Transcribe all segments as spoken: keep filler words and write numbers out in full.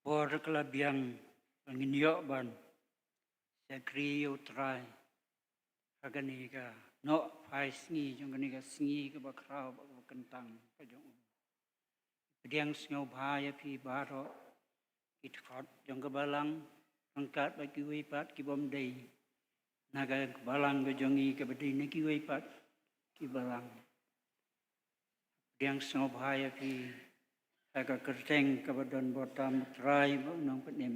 Por ka la biang, ba ngin ïoh ban shakri ïa U Trai ha kane ka nohphai sngi jong kane ka sngi kaba khraw bad kaba kyntang ka jong U. Pdiang sngewbha ïa phi baroh, ki dkhot jong ka balang, ryngkat bad kiwei pat ki bym dei na ka balang ka jong ngi, kaba dei na kiwei pat ki balang. Pdiang sngewbha ïa phi ha ka kyrteng kaba don bor tam U Trai bad U Nongpynim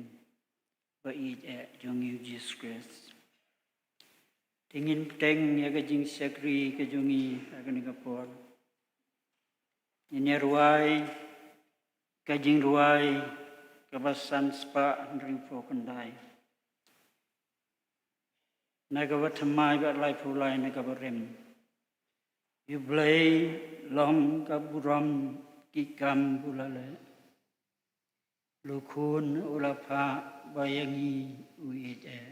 ba ïeit eh jong ngi U Jisu Khrist. Te ngin bteng ïa ka jingshakri ka jong ngi ha kane ka por. Ngin ïa rwai ka jingrwai kaba san spah hynriewphew khyndai, na kaba thymmai bad laiphew lai na kaba rim. Ïa U Blei long ka burom ki kam ba U la leh. La khun U la phah ba ïa ngi U ïeit eh.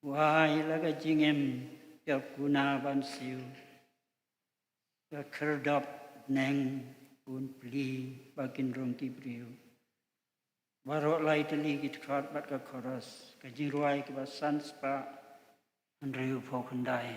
U ai la ka jingim ïa U Khun ban siew. Ka khyrdop bneng Un plie ba kin rung ki briew. Baroh lai tylli ki dkhot bad ka chorus, ka jingrwai kaba san spah hynriewphew khyndai.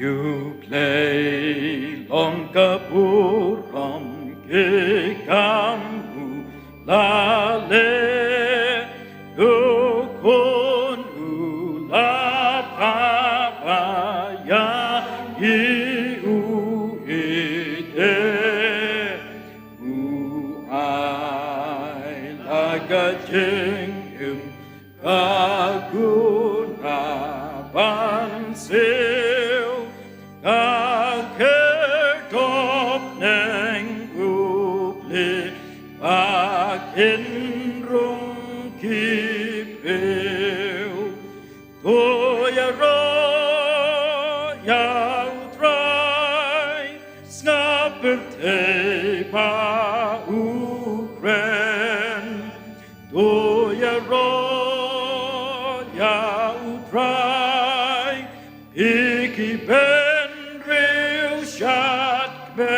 Ïa U Blei long ka burom ki kam U la leh, U Khun U la phah ba ïa ngi U ïeit eh. U ai la ka jingim ka khun ban siew, ka khyrdop bneng U plie ba kin rung ki briew. To ïaroh ïa U Trai, sngap pyrthei ba u kren. To ïaroh ïa U Trai, phi ki bynriew shadkmen.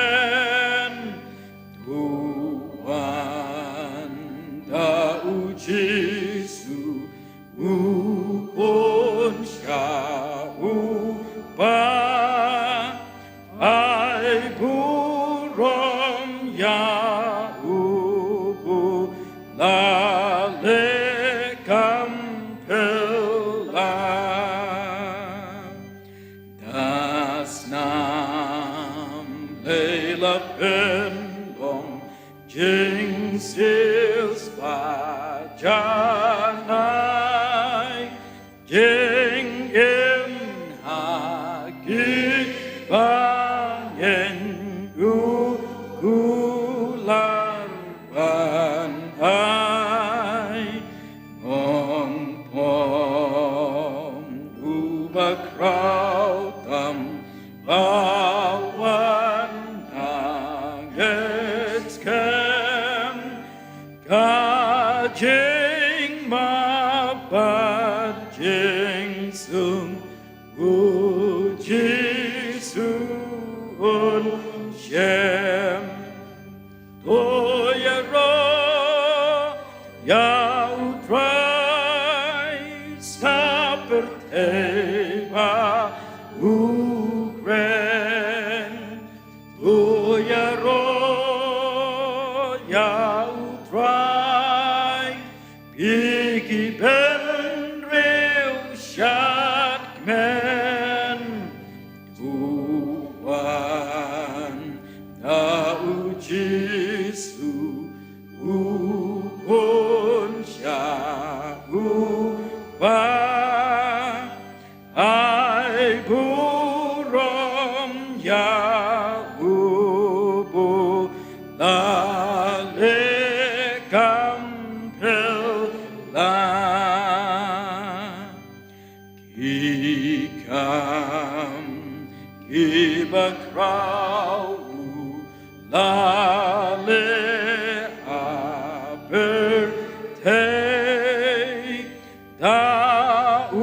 To wan da U Jisu, U Khun sha U Kpa, ai burom ïa U ba u la leh kam phylla. Da snam lei la pynlong jingshisha ba janai, jingim ha ki bangeit U kular ban ai. Nongpom uba khraw tam ba wan na ngeit skhem, ka jingmap bad jingsuk U Jisu un shem. To ïaroh ïa U Trai, sngap pyrthei ba u kren. To ïaroh ïa U Trai, phi ki bynriew shadkmen. To wan da U Jisu, U Khun sha U Kpa, ai burom ïa U ba u la leh kam phylla. Ki kam kiba khraw U Lale a pyrthei da u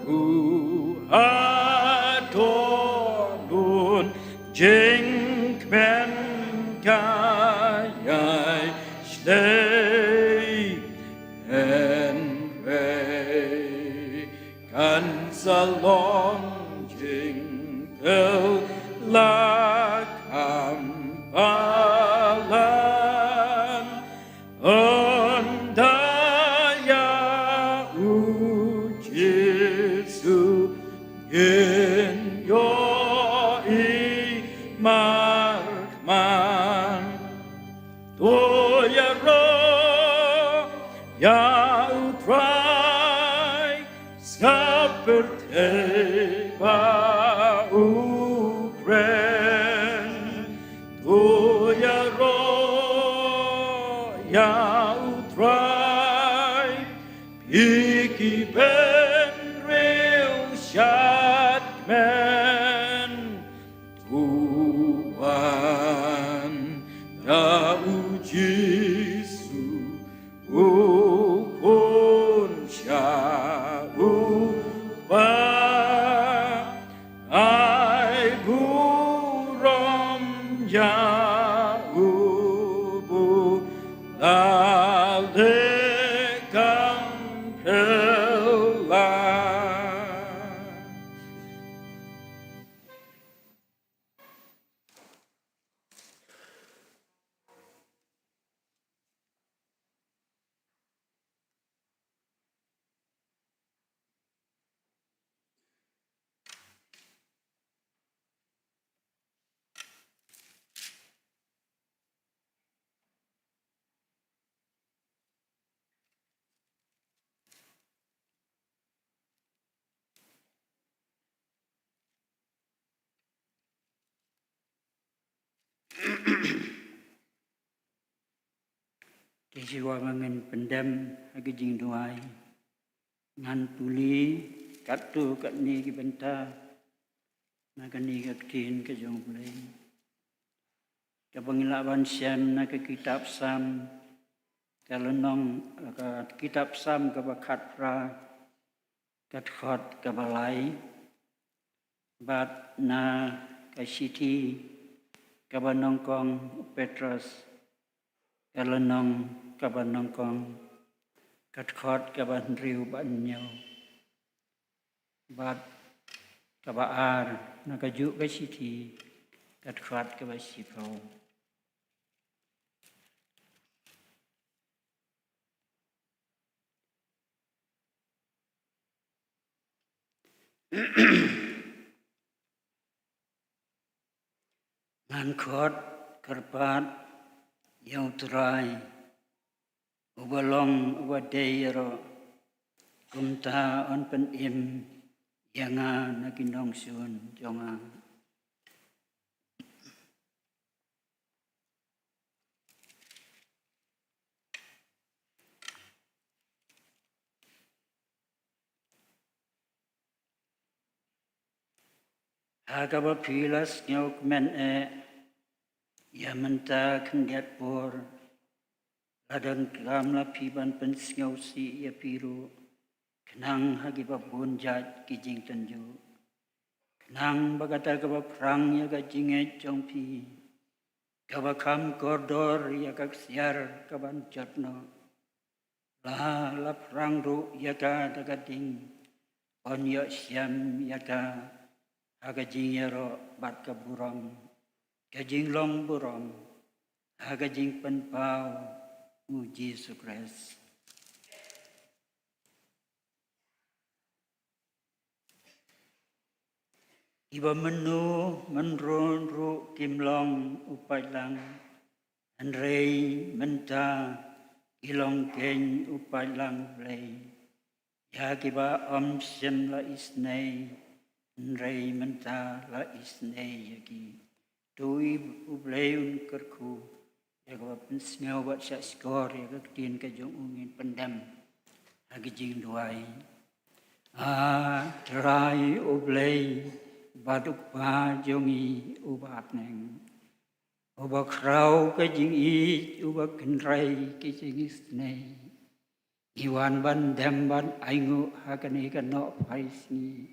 ruh hato lun jingkmen ka ïai shlei hynrei kan sa long jingpyllait kham palat. Ynda ïa u Jisu ngin ïohi markhmat. To ïaroh ïa u Trai, sngap pyrthei ba u kren. To ïaroh ïa u Trai, phi ki bynriew shadkmen. To wan da u Jisu u khun sha u Kpa, ai burom ïa u, ba u la leh kham phylla. Te shuwa ba ngin pyndem ha ka jingduwai, ngan pule katto katne ki bynta na kane ka ktien ka jong U Blei, kaba ngi lah ban shem na ka kitab Salm, ka lynnong, ka kitab Salm kaba khatphra, ka dkhot kaba lai, bad na ka shithi kaba nyngkong u Petros, ka lynnong kaba nyngkong, ka dkhot kaba hynriew bad hynñiew, bad kaba ar na kajuh ka shithi, ka dkhot kaba shiphew. Ngan khot kyrpad ïa U Trai, uba long uba dei ïaroh, kumta un pynim ïa nga na ki nongshun jong nga. Ha kaba phi la sngewkmen eh ïa mynta khyndiat por, la donkam la phi ban pynsngewsih ïa phi ruh, khnang ha kiba bun jait ki jingtynjuh, khnang ba kata kaba phrang ïa ka jingngeit jong phi, kaba kham kordor ïa ka ksiar kaban jot noh, la, la phrang ruh ïa ka da ka ding, un ïoh shem ïa ka ha ka jingïaroh bad ka burom, ka jinglong burom, ha ka jingpynpaw U Jisu Khrist. Kiba mynno mynro ruh kim long u paidlang, hynrei mynta ki long keiñ u paidlang U Blei. Ïa kiba ym shym la isynei, hynrei mynta la isynei ïa ki. To U Blei un kyrkhu ïa kaba pynsngew bad shahshkor ïa ka ktien ka jong u. Ngin pyndem ha ka jingduwai. A Trai U Blei bad U Kpa jong ngi uba ha bneng, Uba khraw ka jingïeit, uba kynrei ka jingisynei. Ngi wan ban dem ban ainguh ha kane ka nohphai sngi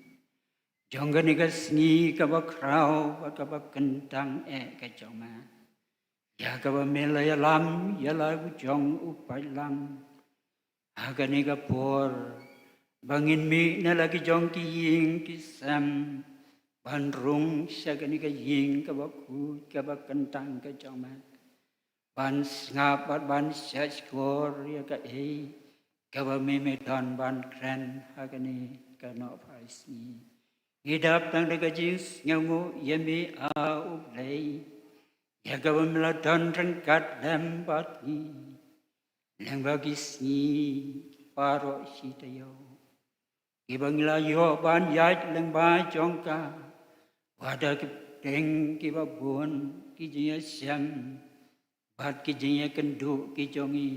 jong kane ka sngi kaba khraw bad kaba kyntang eh ka jong me. Ïa kaba me la ïalam ïa la u jong u paidlang ha kane ka por ba ngin mih na la ki jong ki ïing ki sem ban rung sha kane ka ïing kaba khuid kaba kyntang ka jong me. Ban sngap bad ban shahshkor ïa kaei kaba me me don ban kren ha kane ka nohphai sngi. Ngi dap tang da ka jingsngewnguh ïa me, a U Blei, ïa kaba me la don ryngkat lem bad ngi lyngba ki sngi baroh shi taïew. Kiba ngi la ïoh ban ïaid lyngba jong ka, wat da ki pdeng kiba bun, ki jingïashem bad ki jingïakynduh ki jong ngi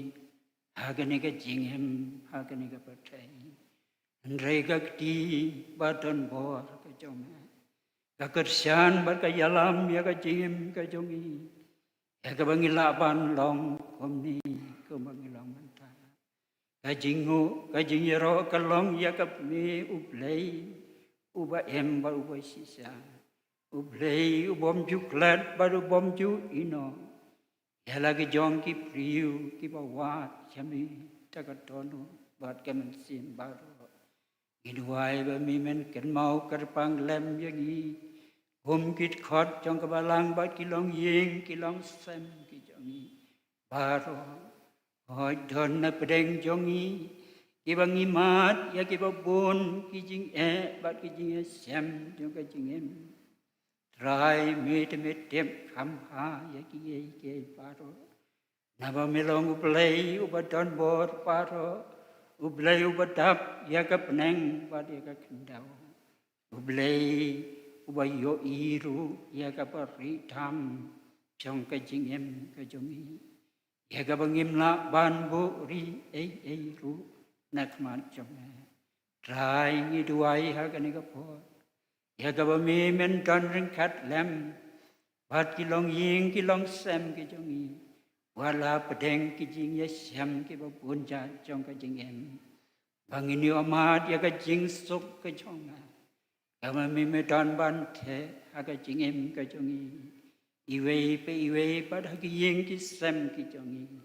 ha kane ka jingim, ha kane ka pyrthei. Hynrei ka kti ba donbor ka jong me, ka kyrshan bad ka ïalam ïa ka jingim ka jong ngi, ïa kaba ngi lah ban long kumne kumba ngi long mynta. Ka jingnguh ka jingïaroh ka long ïa ka me U Blei uba im bad uba shisha, U Blei u bym ju klet bad u bym ju ïehnoh ïa la ki jong ki briew kiba wad ïa me da ka dohnud bad ka mynsiem baroh. Ngi duwai ba me men kynmaw kyrpang lem ïa ngi kum ki dkhot jong ka balang bad ki longïing ki longsem ki jong ngi baroh. Hooid, don na pdeng jong ngi kiba ngi mad ïa kiba bun ki jingeh bad ki jingïashem jong ka jingim. Trai, me te me tip kham bha ïa kiei kiei baroh. Naba me long U Blei uba donbor baroh, U Blei uba dap ïa ka bneng bad ïa ka khyndew, U Blei uba ïohi ruh ïa ka barieh tam jong ka jingim ka jong ngi, ïa kaba ngim lah ban buhrieh ei ei ruh na khmat jong me. Trai, ngi duwai ha kane ka por ïa kaba me men don ryngkat lem bad ki longïing ki longsem ki jong ngi, wat la pdeng ki jingïashem kiba bun jait jong ka jingim, ba ngin ïoh mad ïa ka jingsuk ka jong me, kaba me me don ban theh ha ka jingim ka jong ngi, iwei pa iwei bad ha ki ïing ki sem ki jong ngi.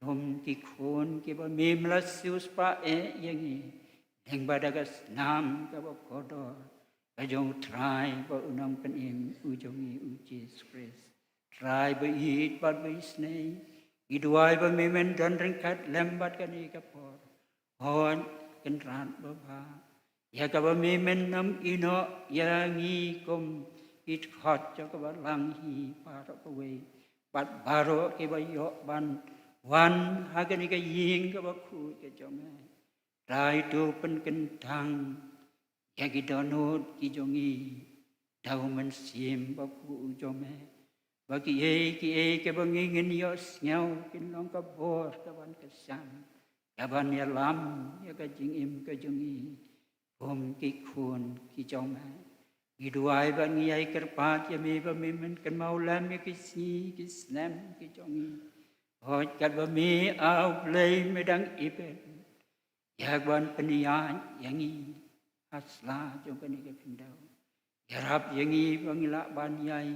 Kum ki khun kiba me me la siewspah eh ïa ngi lyngba da ka snam kaba kordor ka jong U Trai bad U Nongpynim u jong ngi U Jisu Khrist. Trai ba ïeit bad ba isynei, ngi duwai ba me men don ryngkat lem bad kane ka por. Hooid, Kynrad babha, ïa kaba me men nym ïehnoh ïa ngi kum ki dkhot jong ka balang hi baroh kawei bad baroh kiba ïoh ban wan ha kane ka ïing kaba khuid ka jong me. Trai, to pynkyntang ïa ki dohnud ki jong ngi da U Mynsiem Bakhuid u jong me, ba kiei kiei kiba ngi ngin ïohsngew kin long ka bor kaban kyrshan, kaban ïalam ïa ka jingim ka jong ngi kum ki khun ki jong me. Ngi duwai bad ngi ai kyrpad ïa me ba me men kynmaw lem ïa ki sngi ki snem ki jong ngi. Hooid, katba me, a U Blei, me dang ibeiñ ïa kaban pynïaid ïa ngi ha sla jong kane ka khyndew. Ïarap ïa ngi ba ngi lah ban ïai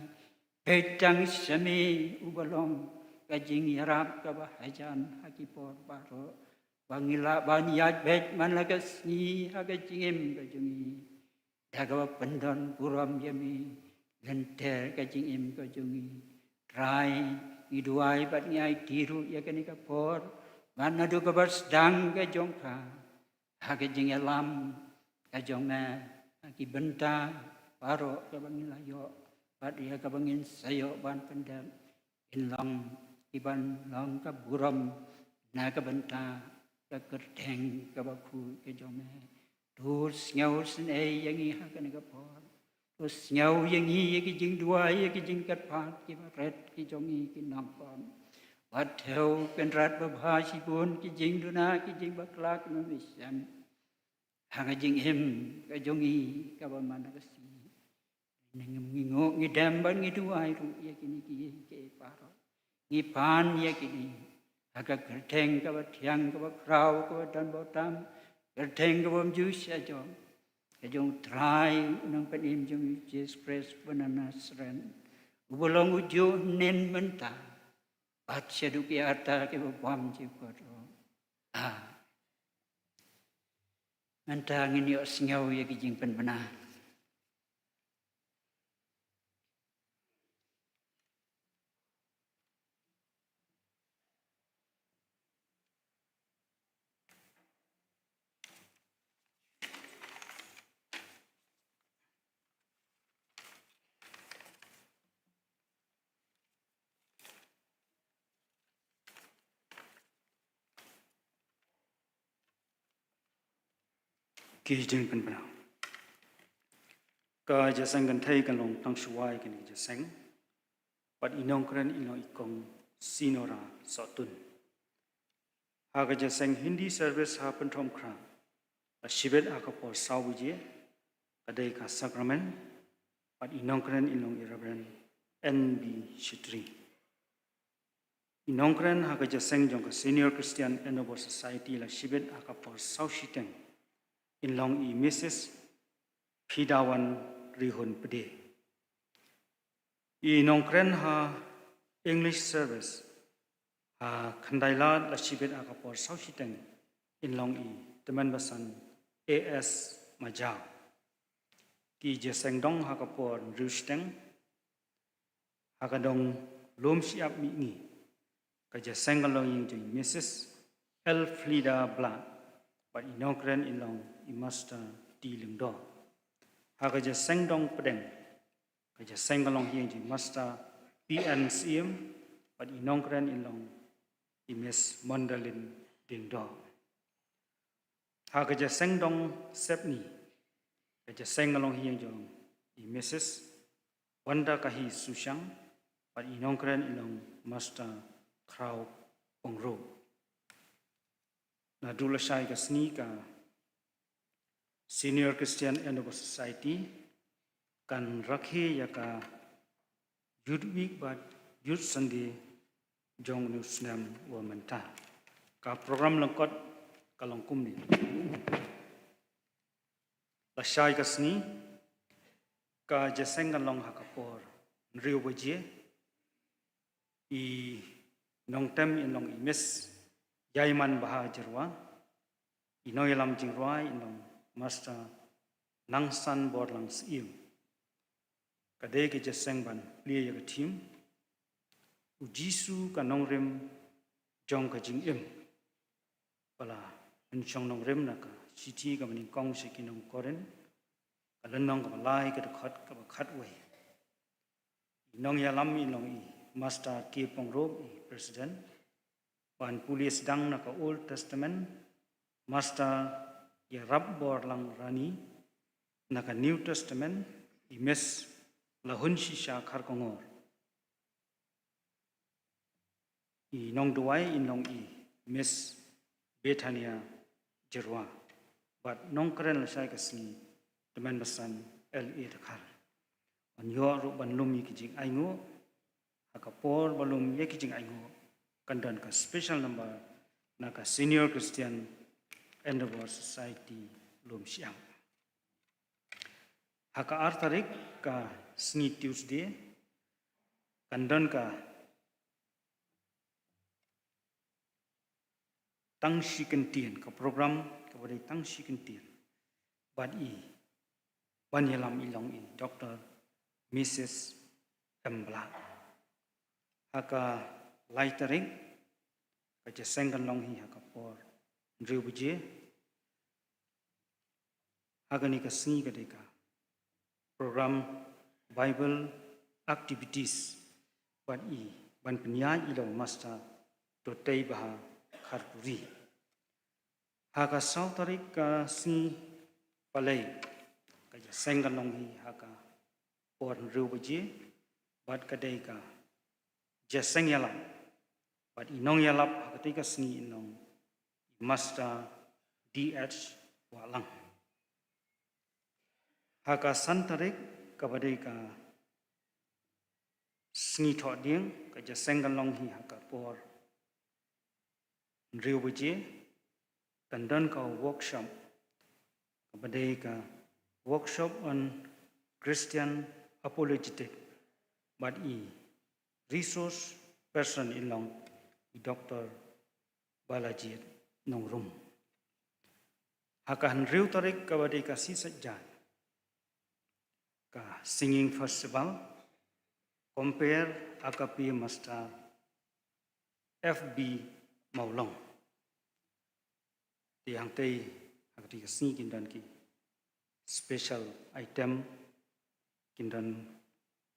peit tang sha me uba long ka jingïarap kaba hajan ha ki por baroh, ba ngi lah ban ïaid beit man la ka sngi ha ka jingim ka jong ngi da kaba pyndon burom ïa me lynter ka jingim ka jong ngi. Trai, ngi duwai bad ngi aiti ruh ïa kane ka por, bad naduh kaba sdang ka jong ka, ha ka jingïalam ka jong me ha ki bynta baroh kaba ngi la ïoh bad ïa kaba ngin sa ïoh ban pyndep, kin long kiban long ka burom na ka bynta ka kyrteng kaba khuid ka jong me. To sngewsynei ïa ngi ha kane ka por. To sngew ïa ngi ïa ki jingduwai, ïa ki jingkyrpad kiba rit ki jong ngi ki nongpop. Wat thew, Kynrad babha, shibun ki jingduna, ki jingbakla ki nym ïashem ha ka jingim ka jong ngi kaba man la ka sngi. Ngi, ngi nguh, ngi dem bad ngi duwai ruh ïa kine ki, ki para. Ngi pan ïa kine ha ka kyrteng kaba thiang, kaba khraw, kaba don bor tam, kyrteng kaba mynjur sha jong, ka jong Trai, u nongpynim jong ngi Jisu Khrist ba na Nasareth, uba long ujuh, hynnin, mynta bad shaduh ki arta kiba bymjukut. Amen. Mynta ngin ïohsngew ïa ki jingpynbna. Ki jingpynbna. Ka jingïaseng kynthei kan long tang shuwa ïa kane ka jingïaseng. Bad i nongkren i long i Kong Sinora Sohtun. Ha ka jingïaseng Hindi service ha Pynthorumkhrah la shibit ha ka por saw baje, ka dei ka sakramen. Bad i nongkren i long i Reverend N B Shetri. I nongkren ha ka jingïaseng jong ka Senior Christian Endeavour Society la shibit ha ka por saw shiteng, in long i Missus Phidawan Rihun Pde. I nongkren ha English service ha Khyndai Lad la shibit ha ka por saw shiteng, in long i Tymmen Basan A S Majaw. Ki jingïaseng dong ha ka por hynriew shiteng, ha ka dong Lum Shyiap Mihngi, ka jingïaseng ka long ïa i Missus Elfrida Blah, bad i nongkren i long i Master T Lyngdoh. Ha ka jingïaseng dong pdeng, ka jingïaseng ka long ïa i Master P N Syiem, bad i nongkren i long i Miss Mondalin Diengdoh. Ha ka jingïaseng dong sepngi, ka jingïaseng ka long ïa i jong i Missus Wanda Kahi Sushang, bad i nongkren i long Master Khraw Pyngrope. Naduh lashai ka sngi ka Senior Christian Endeavour Society kan rakhe ïa ka Youth Week bad Youth Sunday jong une u snem wa mynta. Ka program lyngkot ka long kumne. Lashai ka sngi, ka jingïaseng kan long ha ka por hynriew baje. I nongtem in long i Miss Ïaiman Baha Jyrwa. I nongïalam jingrwai in long Master Nangsan Borlang Syiem. Ka dei ka jingïaseng ban plie ïa ka theme, U Jisu ka nongrim jong ka jingim. Ba la pynshong nongrim na ka shithi kaba nyngkong sha ki nong Korinth, ka lynnong kaba lai, ka dkhot kaba khatwei. I nongïalam in long i Master K Pyngrope, i President. Ban pule sdang na ka Old Testament, Master Ïarapborlang Rani. Na ka New Testament, i Miss Lahunshisha Kharkongor. I nongduwai in long i Miss Bethania Jyrwa. Bad nongkren lashai ka sngi, Tymmen Basan L A Dkhar. Ban ïoh ruh ban lum ïa ki jingainguh, ha ka por ba lum ïa ki jingainguh, kan don ka special number na ka Senior Christian Endeavour Society Lumshyiap. Ha ka ar tarik, ka sngi Tuesday, kan don ka tang shi kyntien, ka program kaba dei tang shi kyntien. Bad i ban ïalam i long i Doctor Missus M Blah. Ha ka lai tarik, ka jingïaseng kan long hi ha ka por hynriew baje. Ha kane ka sngi ka dei ka program Bible activities, bad i ban pynïaid i long Master Totei Baha Kharpuri. Ha ka saw tarik, ka sngi Palei, ka jingïaseng kan long hi ha ka por hynriew baje, bad ka dei ka jingïaseng ïalap. Bad i nongïalap ha katei ka sngi in long i Master D H Wahlang. Ha ka san tarik, kaba dei ka sngi thohdieng, ka jingïaseng kan long hi ha ka por hynriew baje. Kan don ka workshop kaba dei ka workshop on Christian apologetic bad i resource person in long i Doctor Balajied Nongrum. Ha ka hynriew tarik kaba dei ka Sngi Saitjaiñ, ka singing festival, Compare a cappella Master F B Mawlong. Te hangtei ha katei ka sngi kin don ki special item, kin don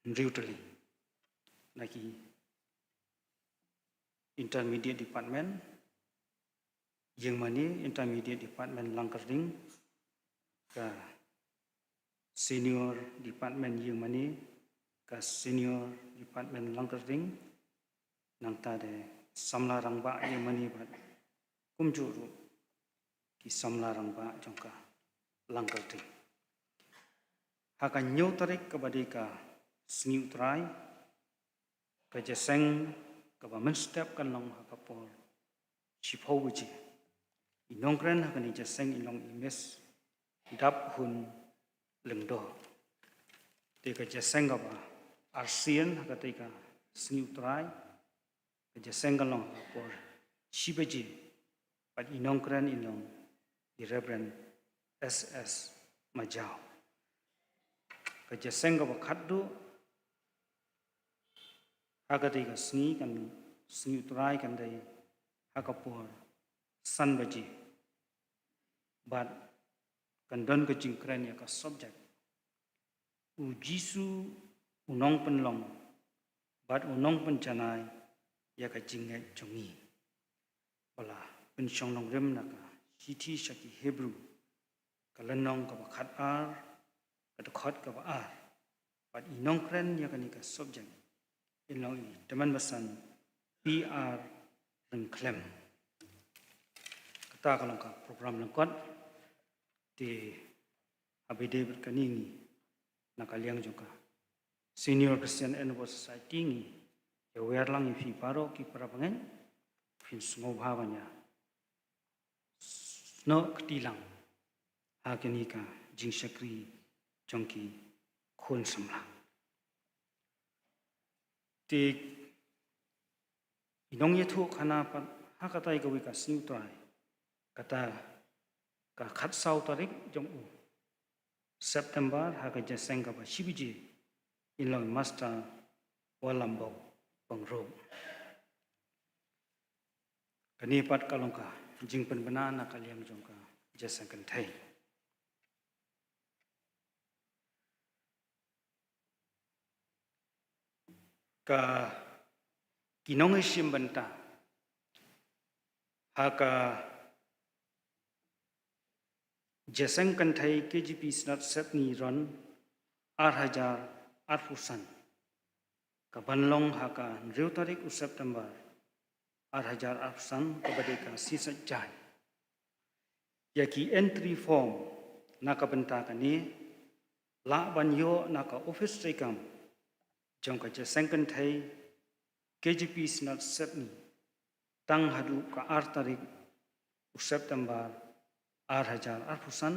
hynriew tylli na ki intermediate department, ïingmane, intermediate department Langkyrding, ka senior department ïingmane, ka senior department Langkyrding, nangta de samla rangbah ïingmane bad kumjuh ruh ki samla rangbah jong ka Langkyrding. Ha ka hynñiew tarik kaba dei ka Sngi U Trai, ka jingïaseng kaba mynstep kan long ha ka por shiphew baje. I nongkren ha kane ka jingïaseng in long i Miss Daphne Lyngdoh. Te ka jingïaseng kaba arsien ha katei ka Sngi U Trai, ka jingïaseng kan long ha ka por shi baje bad i nongkren in long i Reverend S S Majaw. Ka jingïaseng kaba khatduh ha katei ka sngi kan, Sngi U Trai kan dei ha ka por san baje bad kan don ka jingkren ïa ka subject U Jisu U Nongpynlong bad U Nongpynjanai ïa ka jingngeit jong ngi. Ba la pynshong nongrim na ka Shithi sha ki Hebru, ka lynnong kaba khatar, ka dkhot kaba ar. Bad i nongkren ïa kane ka subject in long i Tymmen Basan P R Ryngkhlem. Kata ka long ka program lyngkot. Te haba ïadei bad kane ngi, na ka liang jong ka Senior Christian Endeavour Society, ngi ïawer lang ïa phi baroh ki para bangeit, phin sngewbha ban ïa snoh kti lang ha kane ka jingshakri jong ki khun samla. Te i nongïathuhkhana pat ha katei kawei ka Sngi U Trai, kata ka khatsaw tarik jong u September, ha ka jingïaseng kaba shi baje, in long Master Walambok Pyngrope. Kane pat ka long ka jingpynbna na ka liang jong ka jingïaseng kynthei. Ka, ki nongïashim bynta ha ka jingïaseng kynthei K J P Synod Sepngi Ron ar hajar arphew san, ka ban long ha ka hynriew tarik u September ar hajar arphew san, kaba dei ka Sngi Saitjaiñ. Ïa ki entry form na ka bynta kane lah ban ïoh na ka ophis treikam jong ka jingïaseng kynthei K J P Synod Sepngi tang haduh ka ar tarik u September ar hajar arphew san,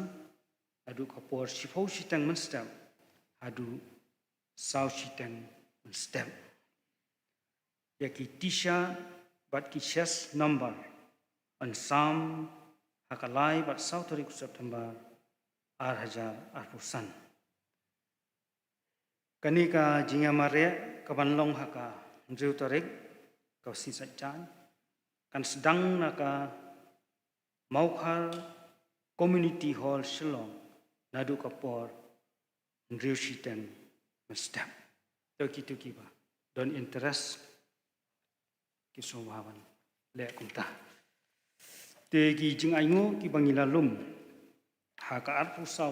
naduh ka por shiphew shiteng mynstep haduh saw shiteng mynstep. Ïa ki T-shirt bad ki chest number yn sam ha ka lai bad saw tarik u September ar hajar arphew san. Kane ka jingïamareh ka ban long ha ka hynriew tarik, ka Sngi Saitjaiñ, kan sdang na ka Mawkhar Community Hall Shillong naduh ka por hynriew shiteng mynstep. To kito kiba don interest ki sngewbha ban leh kumta. Te ki jingainguh kiba ngi la lum ha ka arphew saw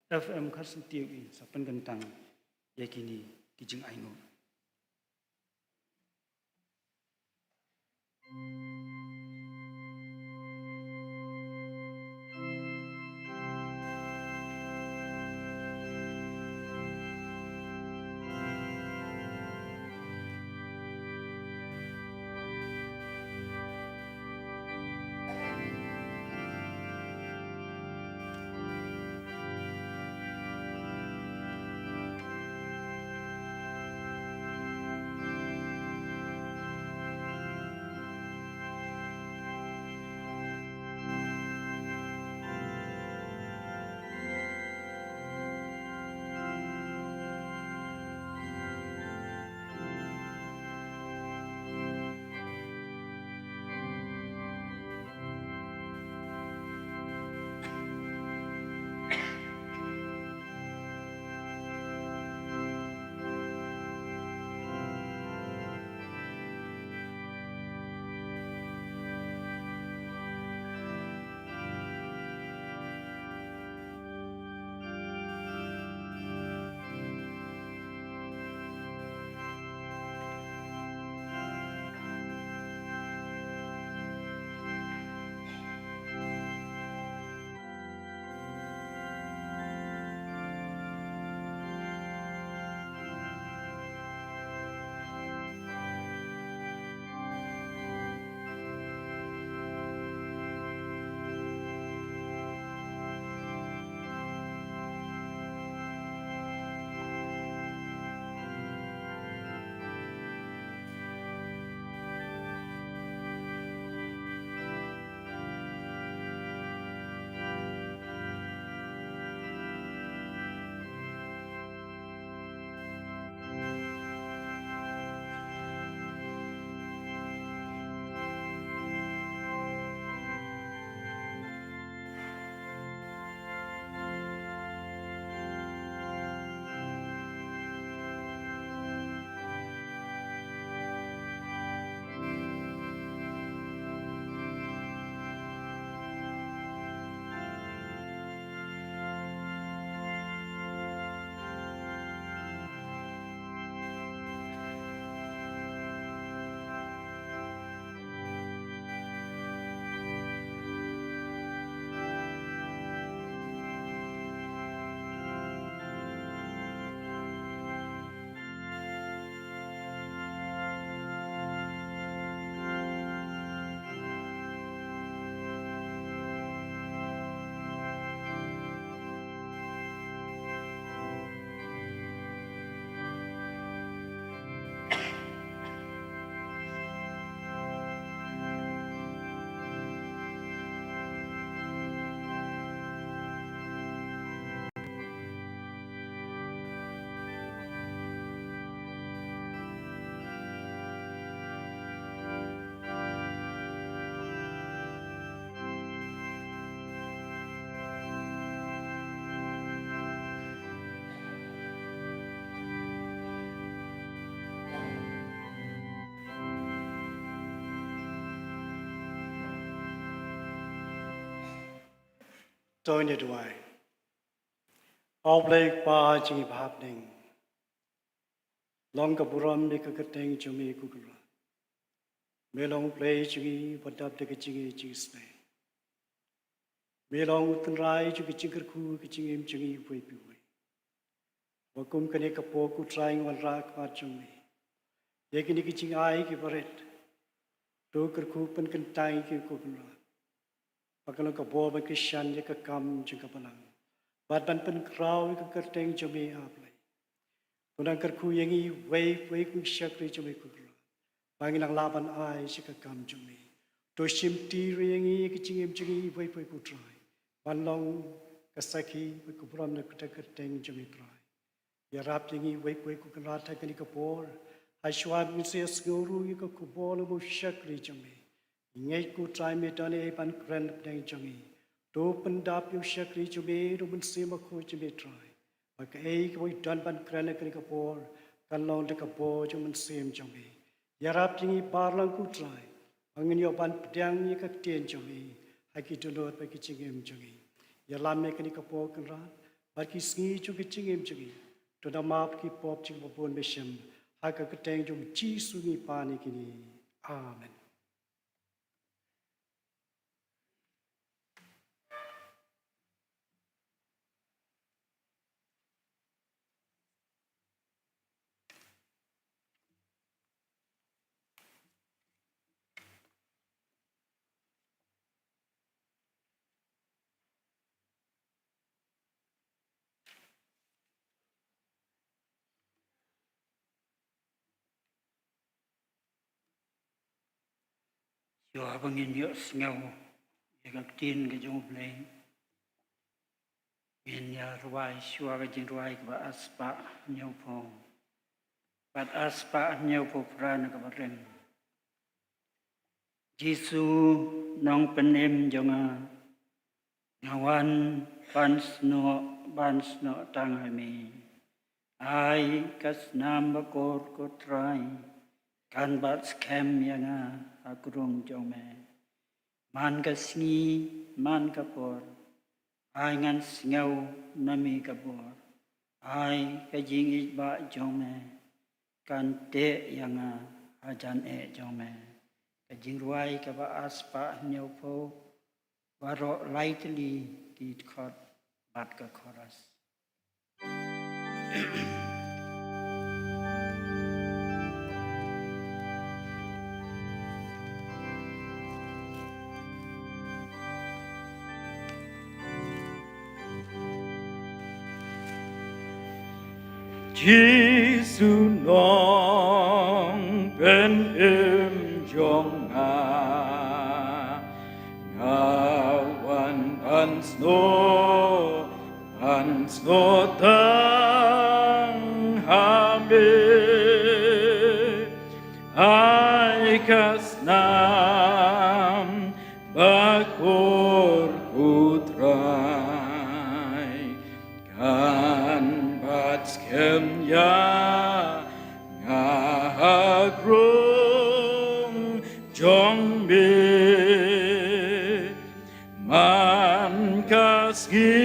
F M Kharsyntiew in sa pynkyntang ïa kine ki jingainguh. To ngin ïa duwai. A U Blei Kpa jong ngi ba ha bneng, long ka burom ïa ka kyrteng jong me ko Kynrad. Me long U Blei jong ngi uba dap da ka jingïeit jingsneng. Me long U Trai jong ka jingkyrkhu ka jingim jong ngi uwei pa uwei. Ba kum kane ka por ko Trai ngi wanrah ha khmat jong me ïa kine ki jingai kiba rit. To kyrkhu pynkyntang ïa ki ko Kynrad. Ba kan long ka bor ban kyrshan ïa ka kam jong ka balang bad ban pynkhraw ïa ka kyrteng jong me, A Blei. To nang kyrkhu ïa ngi uwei pa uwei kum ki shakri jong me ko Kynrad, ba ngin nang lah ban ai sha ka kam jong me. To shimti ruh ïa ngi, ïa ka jingim jong ngi uwei pa uwei ko Trai, ban long ka sakhi bad ka burom na ka kyrteng jong me Trai. Ïarap ïa ngi uwei pa uwei ko Kynrad ha kane ka por. Hashwa ba ngin sa ïasngew ruh ïa ka khubor na u shakri jong me. Ngi ngeit ko Trai me don ei ei ban kren hapdeng jong ngi. To pyndap ïa u shakri jong me da u Mynsiem Bakhuid jong me Trai, ba kaei kaba u don ban kren ha kane ka por kan long da ka bor jong u Mynsiem jong me. Ïarap ïa ngi baroh lang ko Trai, ba ngin ïoh ban pdiang ïa ka ktien jong me ha ki dohnud bad ki jingim jong ngi. Ïalam ïa kane ka por Kynrad, bad ki sngi jong ki jingim jong ngi, to da map ki pop jong ngi ba bun ba shem, ha ka kyrteng jong Jisu ngi pan ïa kine. Amen. Shuwa ba ngin ïohsngew ïa ka ktien ka jong U Blei, ngin ïa rwai shuwa ka jingrwai kaba ar spah hynñiewphew bad ar spah hynñiewphew phra na kaba rim. Jisu, Nongpynim jong nga, nga wan ban snoh, ban snoh tang ha me. Ai ka snam bakor, ko Trai, kan bat skhem ïa nga ha ka rung jong me. Man ka sngi, man ka por, ai ngan sngew na me ka bor. Ai ka jingïeit ba jong me kan teh ïa nga hajan eh jong me. Ka jingrwai kaba ar spah hynñiewphew, baroh lai tylli ki dkhot bad ka chorus. Jisu Nongpynim jong nga, nga wan ban snoh, ban snoh tang ha me. Ai ka snam bakor, ko Trai, kan bat skhem ïa nga ha ka rung jong me. Man ka sngi,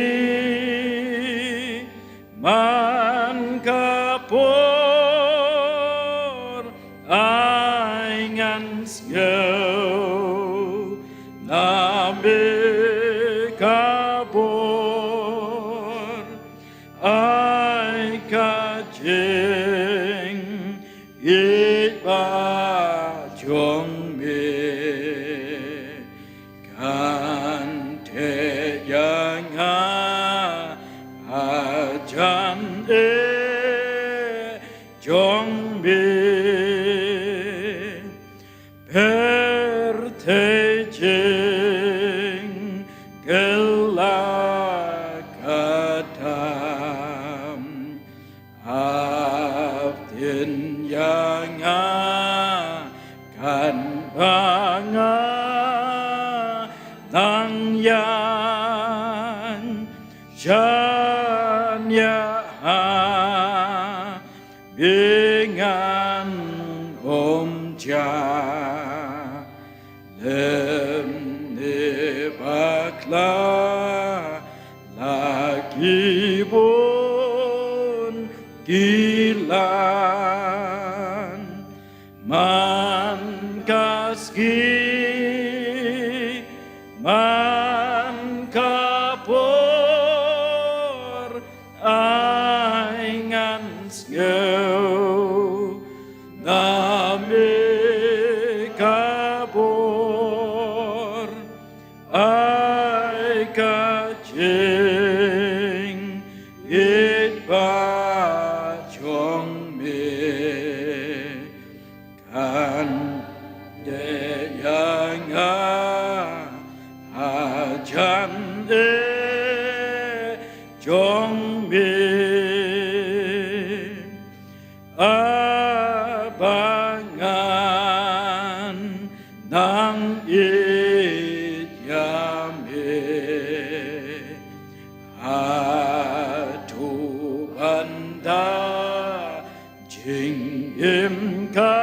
man ka por, ai ngan sngew na me ka bor. Ai ka jingïeit ba jong me kan teh ïa nga hajan eh jong me. Pyrthei jingkylla ka dam, ap tin ïa nga, kan ba nga nang ïaid jan ïa ha. Ba ngan ym jah lem ne bakla la ki bun ki lan. Man ka sngi, man ka por, ai ngan sngew na me ka bor. Ai ka jingïeit ba jong me kan teh ïa nga hajan eh jong me. Haba ngan nang ïeit ïa me, hato ban da jingim ka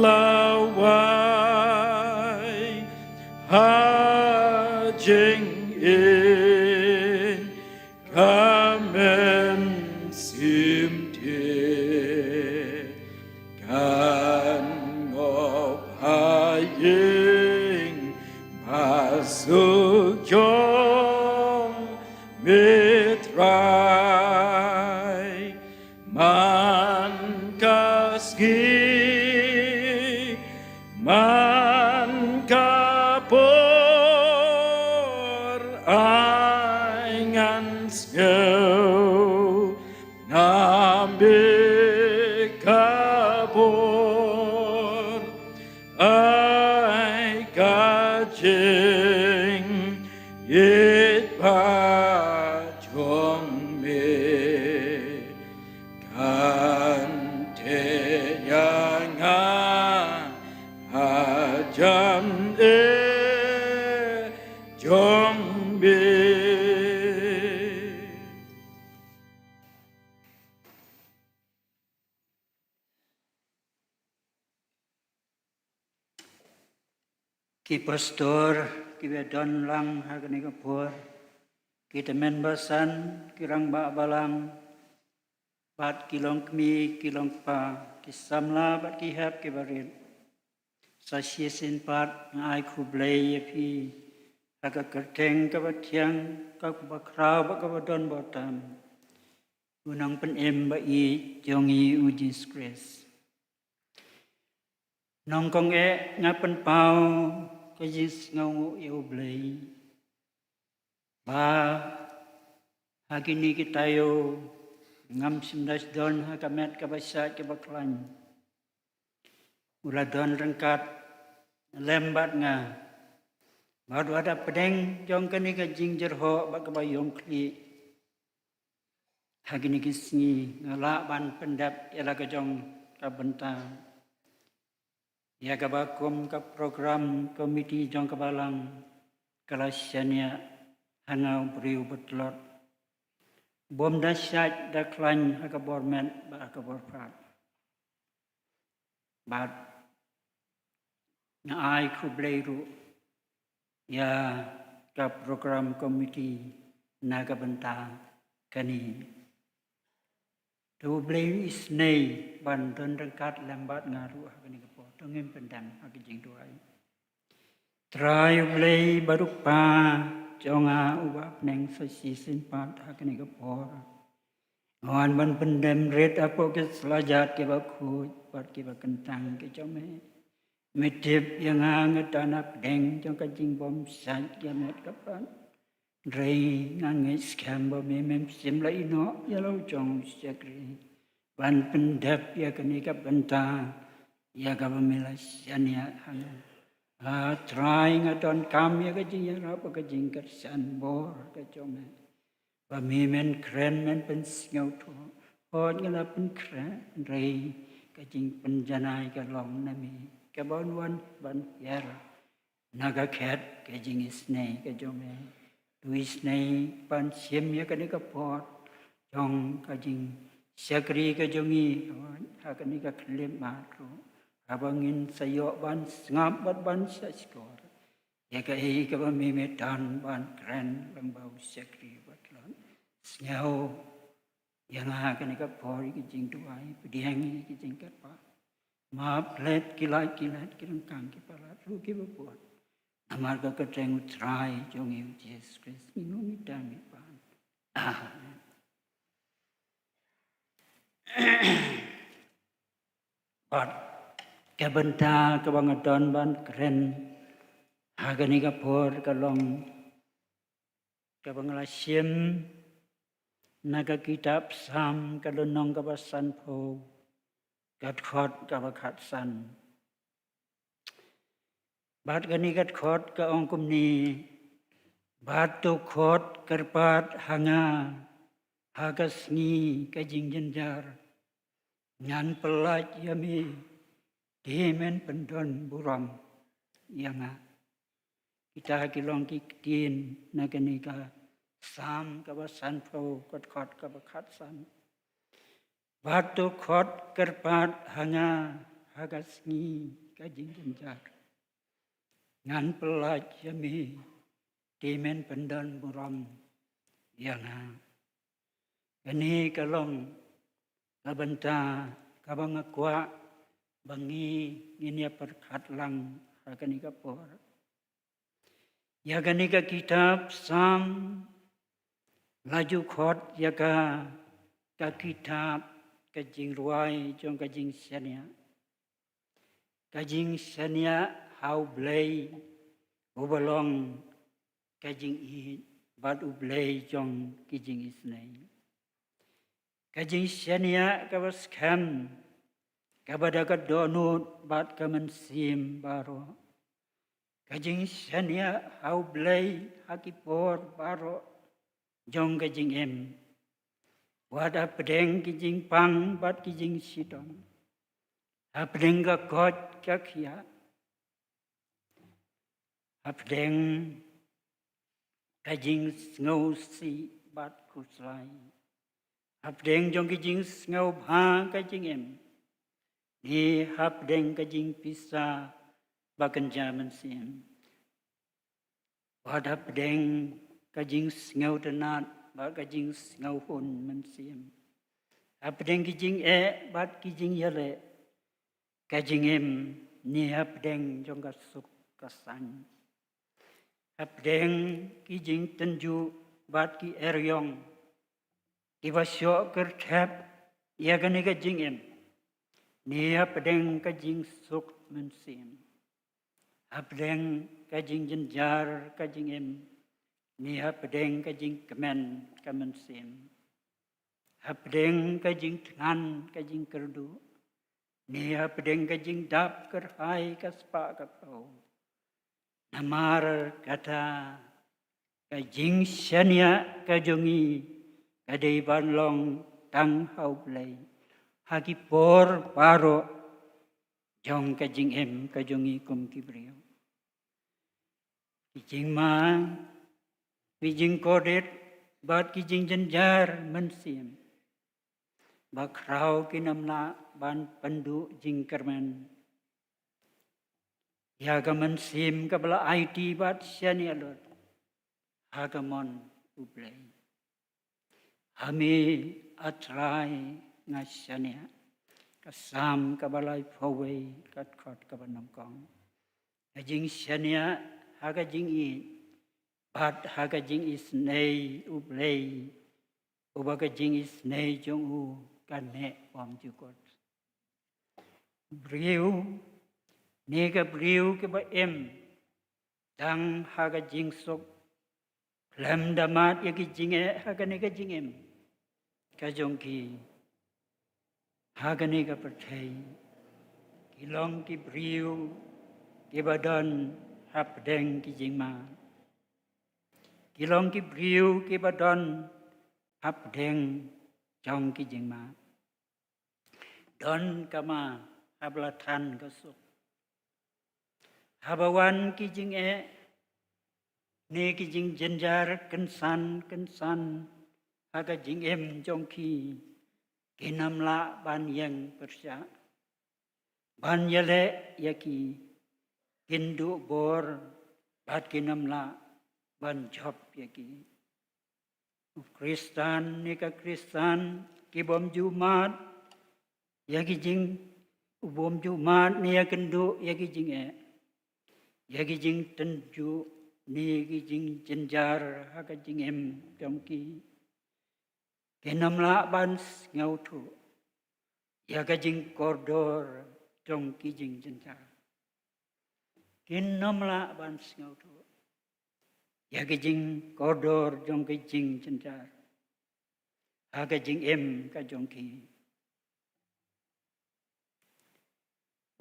lawei ha jingïeit Ïing ba suk jong me Trai, man ka sngi, man ka por, ai ngan sngew namar ka bor, ai ka jingïeit ba jong me, kan theh ïa nga ha jan eh jong me. Ki pastor kiba don lang ha kane ka por, ki tymmen basan, ki rangbah balang, bad ki longkmie ki longkpa, ki samla bad ki hep kiba rit. Sa shisien pat nga ai khublei ïa phi ha ka kyrteng kaba thiang, kaba khraw bad kaba don bor tam, u Nongpynim ba ïeit jong ngi u Jisu Khrist. Nyngkong eh nga pynpaw ka jingsngewnguh ïa U Blei ba ha kine ki taïew ngam shym da don ha ka met kaba shait kaba khlaiñ. U la don ryngkat lem bad nga bad wat hapdeng jong kane ka jingjyrhoh bad kaba ïong khlieh. Ha kine ki sngi nga lah ban pyndep ïa la ka jong ka bynta ïa kaba kum ka program committee jong ka balang ka la shaniah ha nga u briew ba tlot, bym da shait da khlaiñ ha ka bor met bad ha ka bor phad. Bad nga ai khublei ruh ïa ka program committee na ka bynta kane. To U Blei u isynei ban don ryngkat lem bad nga ruh ha kane ka por. To ngin pyndem ha ka jingduwai. Trai U Blei ba duk pa jong nga uba ha bneng, sa shisien pat ha kane ka por nga wan ban pyndem rit hapoh ki slajat kiba khuid bad kiba kyntang ki jong me. Me tip ïa nga, nga don hapdeng jong ka jingbymshait ïa met ka phad. Hynrei nga ngeit skhem ba me mem shym la ïehnoh ïa la u jong u shakri ban pyndep ïa kane ka bynta ïa kaba me la shaniah ha nga. Ah Trai, nga donkam ïa ka jingïarap bad ka jingkyrshan bor ka jong me. Ba me men kren, men pynsngewthuh. Hooid nga la pynkren, hynrei ka jingpynjanai ka long na me, kaba wan ban hiar na ka khet ka jingisynei ka jong me. To isynei ban shim ïa kane ka por jong ka jingshakri ka jong ngi ha kane ka khyllipmat ruh, haba ngin sa ïoh ban sngap bad ban sngap shkor ïa kaei kaba me me don ban kren lyngba u shakri ba tlot. Sngew ïa nga ha kane ka por ïa ka jingduwai, pdiang ïa ka jingkyrpad. Map klet ki lait ki lait, ki ryngkang ki palat ruh kiba bun. Namar ka kyrteng u Trai jong ngi u Jisu Khrist ngi ong, ngi tang ngi pan. Amen. Bad ka bynta kaba nga don ban kren ha kane ka por ka long kaba nga la shim na ka kitab Salm, ka lynnong kaba sanphew, ka dkhot kaba khatsan. Bad kane ka dkhot ka ong kumne: Bad to khot kyrpad ha nga ha ka sngi ka jingjynjar, ngan pyllait ïa me, te men pyndon burom ïa nga. Kita ki long ki ktien na kane ka Salm kaba sanphew, ka dkhot kaba khatsan. Bad to khot kyrpad ha nga ha ka sngi ka jingjynjar, ngan pyllait ïa me, te men pyndon burom ïa nga. Kane ka long ka bynta kaba nga kwah ba ngi ngin ïa pyrkhat lang ha kane ka por. Ïa kane ka kitab Salm la ju khot ïa ka, ka kitab ka jingrwai jong ka jingshaniah. Ka jingshaniah ha U Blei uba long ka jingïeit bad U Blei jong ki jingisynei. Ka jingshaniah kaba skhem, kaba da ka dohnud bad ka mynsiem baroh. Ka jingshaniah ha U Blei ha ki por baroh jong ka jingim. Wat hapdeng ki jingpang bad ki jingshitom. Hapdeng ka koit ka khiah. Hapdeng ka jingsngewsih bad khuslai. Hapdeng jong ki jingsngewbha ka jingim. Ne hapdeng ka jingpisa ba kynja mynsiem. Wat hapdeng ka jingsngewtynnat bad ka jingsngewhun mynsiem. Hapdeng ki jingeh bad ki jingïaleh ka jingim, ne hapdeng jong ka suk ka saiñ. Hapdeng ki jingtynjuh bad ki eriong kiba shoh kyrthep ïa kane ka jingim, ne hapdeng ka jingsuk mynsiem. Hapdeng ka jingjynjar ka jingim, ne hapdeng ka jingkmen ka mynsiem. Hapdeng ka jingthngan ka jingkyrduh, ne hapdeng ka jingdap kyrhai ka spah ka phew. Namar kata ka jingshaniah ka jong ngi ka dei ban long tang ha U Blei ha ki por baroh jong ka jingim ka jong ngi kum ki briew. Ki jingma, ki jingkordit bad ki jingjynjar mynsiem ba khraw kin ym lah ban pynduh jingkyrmen ïa ka mynsiem kaba la aiti bad shaniah lut ha ka mon U Blei. Ha me, A Trai, nga shaniah. Ka Salm kaba laiphew wei, ka dkhot kaba nyngkong. Ka jingshaniah ha ka jingïeit bad ha ka jingisynei U Blei, uba ka jingisynei jong u ka neh bymjukut. Briew, ne ka briew kiba im tang ha ka jingsuk, khlem da mad ïa ki jingeh ha kane ka jingim ka jong ki, ha kane ka pyrthei, ki long ki briew kiba don hapdeng ki jingma. Ki long ki briew kiba don hapdeng jong ki jingma. Don ka ma haba la than ka suk. Haba wan ki jingeh ne ki jingjynjar kynsan kynsan ha ka jingim jong ki, kin ym lah ban ïeng pyrshah, ban ïaleh ïa ki, kin duh bor bad kin ym lah ban jop ïa ki. U Khristan ne ka Khristan ki bym ju mad ïa ki jing, u bym ju mad ne ïakynduh ïa ki jingeh, ïa ki jingtynjuh ne ki jingjynjar ha ka jingim jong ki. Kin ym lah ban sngewthuh ïa ka jingkordor jong ki jingjynjar. Kin ym lah ban sngewthuh ïa ka jingkordor jong ka jingjynjar ha ka jingim ka jong ki.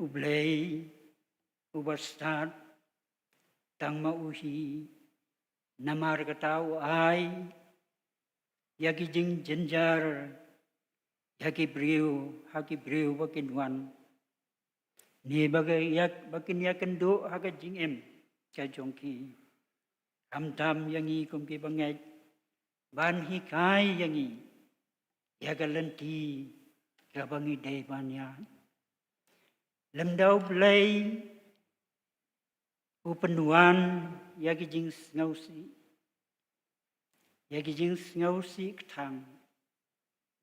U Blei uba stad, tang ma u hi, namar kata u ai ïa ki jingjynjar ïa ki briew ha ki briew ba kin wan, ne ba ki ïa, ba kin ïakynduh ha ka jingim ka jong ki. Khamtam ïa ngi kum ki bangeit, ban hikai ïa ngi ïa ka lynti kaba ngi dei ban ïaid. Lymda U Blei u pynwan ïa ki jingsngewsih, ïa ki jingsngewsih kthang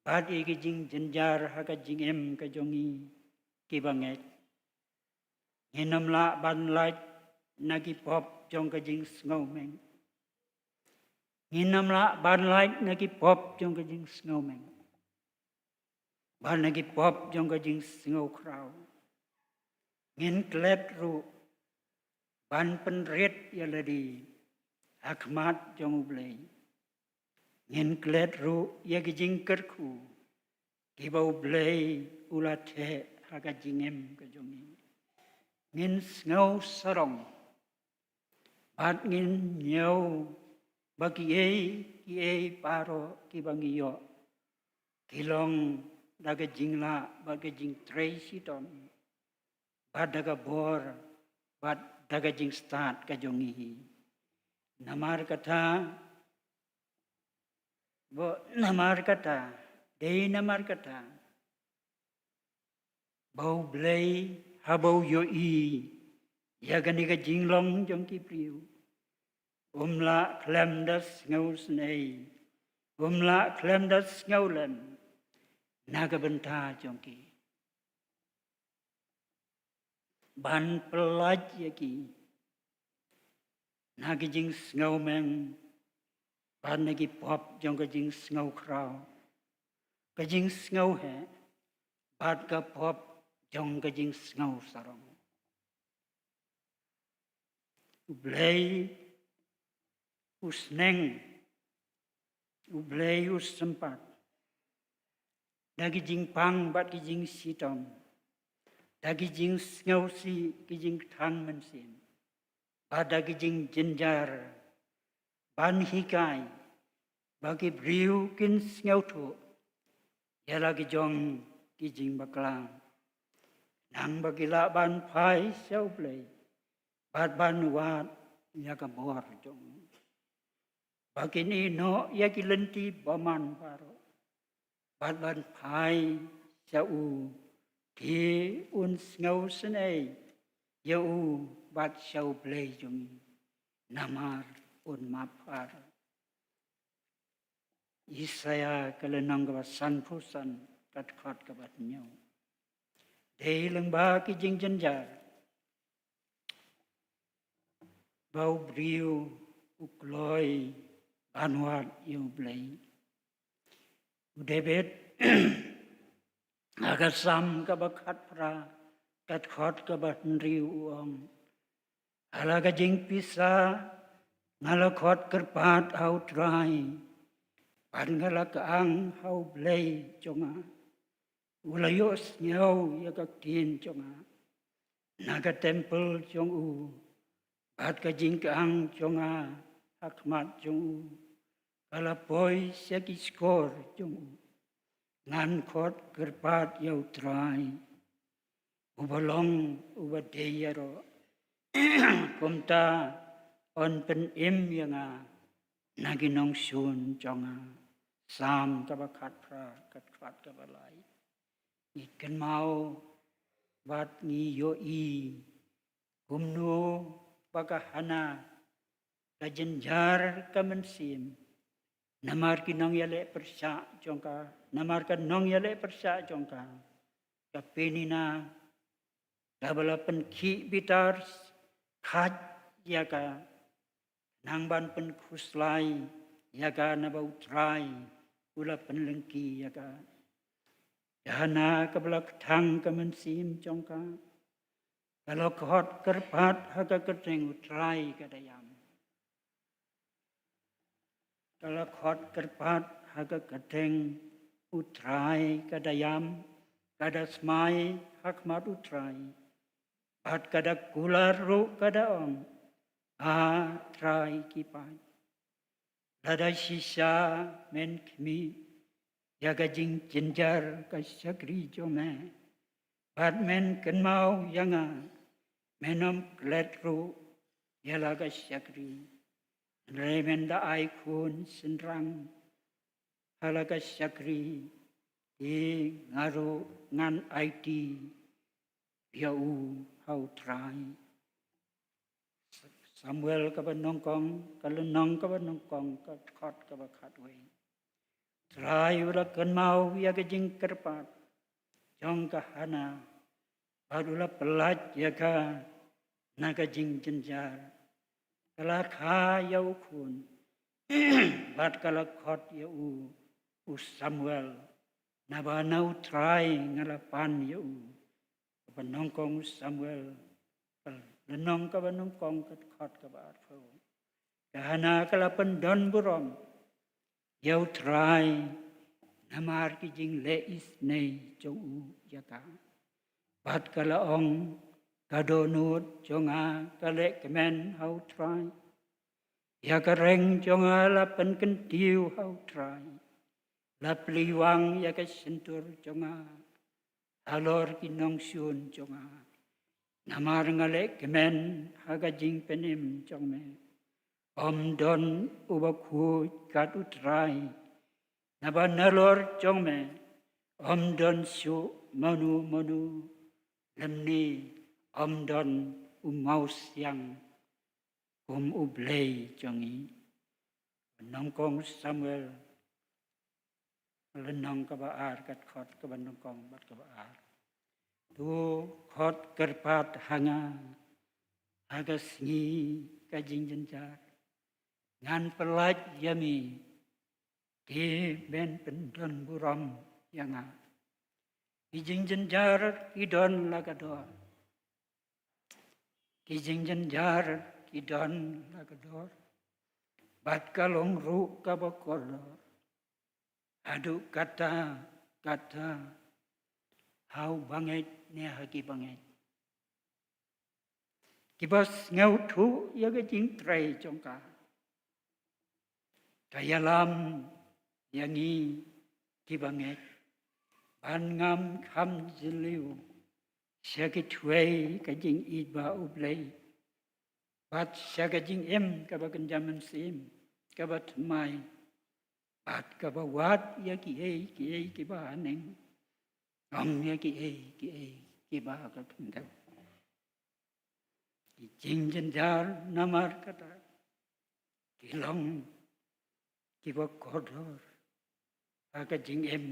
bad ïa ki jingjynjar ha ka jingim ka jong ngi ki bangeit. Ngin ym lah ban lait na ki pop jong ka jingsngew meng. Ngin ym lah ban lait na ki pop jong ka jingsngew meng. Ban na ki pop jong ka jingsngew khraw. Ngin klet ruh ban pynrit ïa lade ha khmat jong U Blei. Ngin klet ruh ïa ki jingkyrkhu kiba U Blei u la theh ha ka jingim ka jong ngi. Ngin sngew sarong bad ngin ñiew ba kiei kiei baroh kiba ngi ïoh ki long da ka jinglah bad ka jingtrei shitom bad da ka bor bad da ka jingstad ka jong ngi hi. Namar kata, ba namar kata, dei namar kata ba U Blei haba u ïohi ïa kane ka jinglong jong ki briew, um lah khlem da sngewsynei, um lah khlem da sngewlem na ka bynta jong ki, ban pyllait ïa ki na ki jingsngew meng bad na ki pop jong ka jingsngew khraw, ka jingsngew heh bad ka pop jong ka jingsngew sarong. U Blei u sneng, U Blei u sympat da ki jingpang bad ki jingshitom, da ki jingsngewsih, ki jingkthang mynsiem bad da ki jingjynjar, ban hikai ba ki briew kin sngewthuh ïa la ki jong ki jingbakla, nang ba ki lah ban phai sha U Blei bad ban wad ïa ka bor jong u, ba kin ïehnoh ïa ki lynti bymman baroh bad ban phai sha u, te un sngewsynei ïa u bad sha U Blei jong ngi, namar un map ar. Isaïah ka lynnong kaba sanphew san, ka dkhot kaba hynñiew. Dei lyngba ki jingjynjar ba u briew u kloi ban wad ïa U Blei. U David ha ka Salm kaba khatphra, ka dkhot kaba hynriew u ong: Ha la ka jingpisa nga la khot kyrpad ha U Trai, bad nga la kyang ha U Blei jong nga. U la ïohsngew ïa ka ktien jong nga na ka templ jong u, bad ka jingkyang jong nga ha khmat jong u ka la poi sha ki shkor jong u. Ngan khot kyrpad ïa U Trai, uba long uba dei ïaroh. Kumta un pynim ïa nga na ki nongshun jong nga. Salm kaba khatphra, ka dkhot kaba lai. Ngi kynmaw bad ngi ïohi kumno ba ka Hana ka jynjar ka mynsiem namar ki nongïaleh pyrshah jong ka, namar ka nongïaleh pyrshah jong ka, ka Penina, kaba la pynkhih bitar khait ïa ka, nang ban pynkhuslai ïa ka naba U Trai u la pynlyngkhi ïa ka. Ka Hana kaba la kthang ka mynsiem jong ka, ka la khot kyrpad ha ka kyrteng U Trai ka da ïam. Ka la khot kyrpad ha ka kyrteng U Trai ka da ïam, ka da smai ha khmat U Trai, bad ka da kular ruh ka da ong: A Trai ki paid, lada shisha men khmih ïa ka jingjynjar ka shakri jong me, bad men kynmaw ïa nga, men ym klet ruh ïa la ka shakri. Hynrei men da ai khun shynrang ha la ka shakri, te nga ruh ngan aiti ïa u ha U Trai. Samuel kaba nyngkong, ka lynnong kaba nyngkong, ka dkhot kaba khatwei. Trai u la kynmaw ïa ka jingkyrpad jong ka Hana, bad u la pyllait ïa ka na ka jingjynjar. Ka la kha ïa u khun bad ka la khot ïa u, u Samuel, naba na U Trai nga la pan ïa u. Kaba nyngkong u Samuel, lynnong kaba nyngkong, ka dkhot kaba arphew. Ka Hana ka la pyndon burom ïa U Trai namar ki jingleh isynei jong u ïa ka. Bad ka la ong, ka dohnud jong nga ka leh kmen ha U Trai. Ïa ka reng jong nga la pynkyntiew ha U Trai. La plie wang ïa ka shyntur jong nga halor ki nongshun jong nga. Namar nga leh kmen ha ka jingpynim jong me. Ym don uba khuid kat U Trai. Naba nalor jong me ym don shuh mano mano, lymne ym don u mawsiang kum U Blei jong ngi. Nyngkong Samuel, lynnong kaba ar, ka dkhot kaba nyngkong bad kaba ar. To khot kyrpad ha nga ha ka sngi ka jingjynjar. Ngan pyllait ïa me, te men pyndon burom ïa nga. Ki jingjynjar ki don la ka dor. Ki jingjynjar ki don la ka dor. Bad ka long ruh kaba kordor. Haduh katta katta, ha u bangeit ne ha ki bangeit kiba sngewthuh ïa ka jingtrei jong ka. Ka ïalam ïa ngi ki bangeit ban ngam kham jylliew sha ki thwei ka jingïeit ba U Blei, bad sha ka jingim kaba kynja mynsiem, kaba thymmai, bad kaba wad ïa kiei kiei kiba haneng, ym ïa kiei kiei kiba ha ka khyndew. Ki jingjynjar namar kata ki long kiba kordor ha ka jingim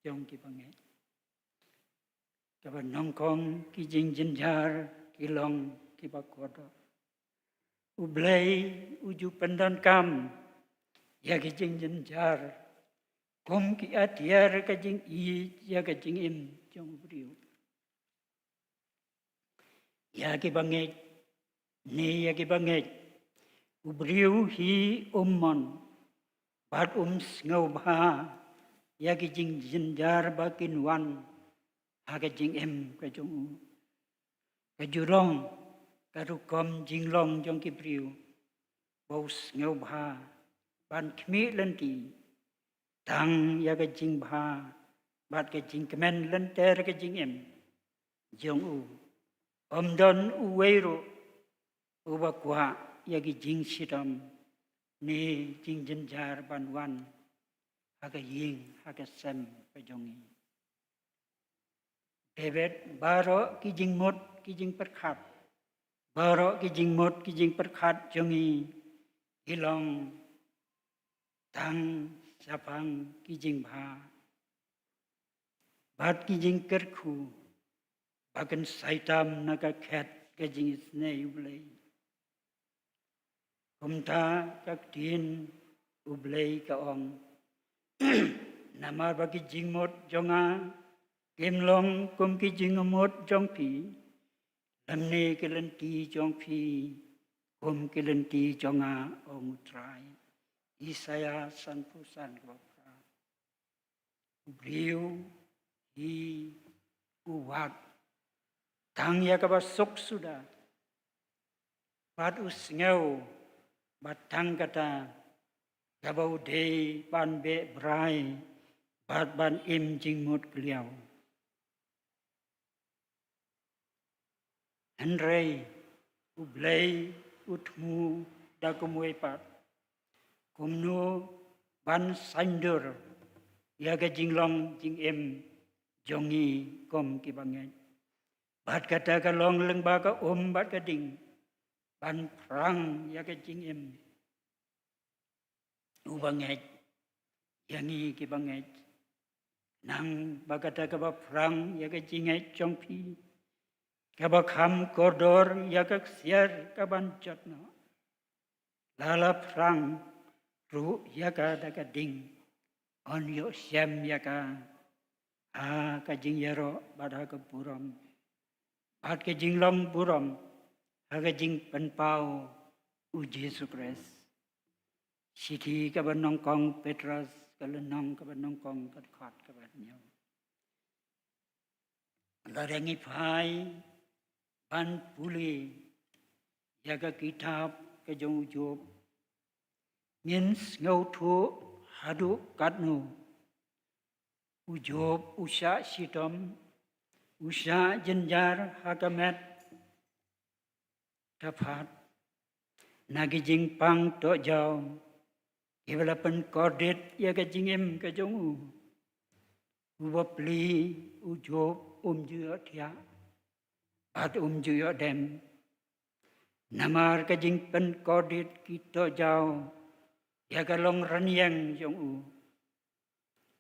jong ki bangeit. Kaba nyngkong, ki jingjynjar ki long kiba kordor. U Blei u ju pyndonkam ïa ki jingjynjar kum ki atiar ka jingïeit ïa ka jingim jong u briew. Ïa ki bangeit ne ïa ki bangeit, u briew hi um mon bad um sngewbha ïa ki jingjynjar ba kin wan ha ka jingim ka jong u. Ka ju long ka rukom jinglong jong ki briew ba u sngewbha ban khmih lynti tang ïa ka jingbha bad ka jingkmen lynter ka jingim jong u. Ym don uwei ruh uba kwah ïa ki jingshitom ne jingjynjar ban wan ha ka ïing ha ka sem ka jong ngi. Dei bad baroh ki jingmut ki jingpyrkhat, baroh ki jingmut ki jingpyrkhat jong ngi ki long tang shaphang ki jingbha bad ki jingkyrkhu ba kin sa ïatam na ka khet ka jingisynei U Blei. Kumta ka ktien U Blei ka ong, namar ba ki jingmut jong nga kim long kum ki jingmut jong phi, lymne ki lynti jong phi kum ki lynti jong nga, ong U Trai. Isaïah sanphew san, kaba phra. U briew hi u wad tang ïa kaba suk suda bad u sngew ba tang kata kaba u dei ban beh brai bad ban im jingmut kliaw. Hynrei U Blei u thmu da kumwei pat kumno ban saiñdur ïa ka jinglong jingim jong ngi kum ki bangeit. Bad kata ka long lyngba ka um bad ka ding ban phrang ïa ka jingim u bangeit ïa ngi ki bangeit. Nang ba kata kaba phrang ïa ka jingngeit jong phi kaba kham kordor ïa ka ksiar kaban jot noh. La la phrang ruh ïa ka da ka ding, yn ïoh shem ïa ka ha ka jingïaroh bad ha ka burom bad ka jinglong burom ha ka jingpynpaw u Jisu Khrist. Shithi kaba nyngkong Petros, ka lynnong kaba nyngkong, ka dkhot kaba hynñiew. Lada ngi phai ban pule ïa ka kitab ka jong u Job, ngin sngewthuh haduh katno u Job u shah shitom, u shah jynjar ha ka met ka phad na ki jingpang tohjaw kiba la pynkordit ïa ka jingim ka jong u. U bapli u Job um ju ïohthiah bad um ju ïohdem. Namar ka jingpynkordit ki tohjaw ïa ka long rynïeng jong u.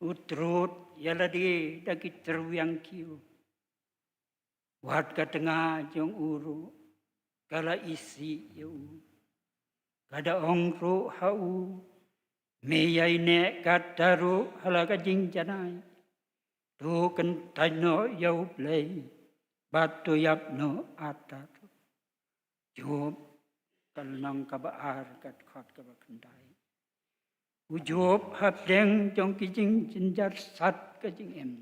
U trud ïa lade da ki tyrwiang kiew. Wat ka tnga jong u ruh ka la isih ïa u. Ka da ong ruh ha u, me ïaineh katta ruh ha la ka jingjanai. To kyntait noh ïa U Blei bad to ïap noh artat. Job ka lynnong kaba ar, ka dkhot kaba khyndai. U Job hapdeng jong ki jingjynjar sat ka jingim,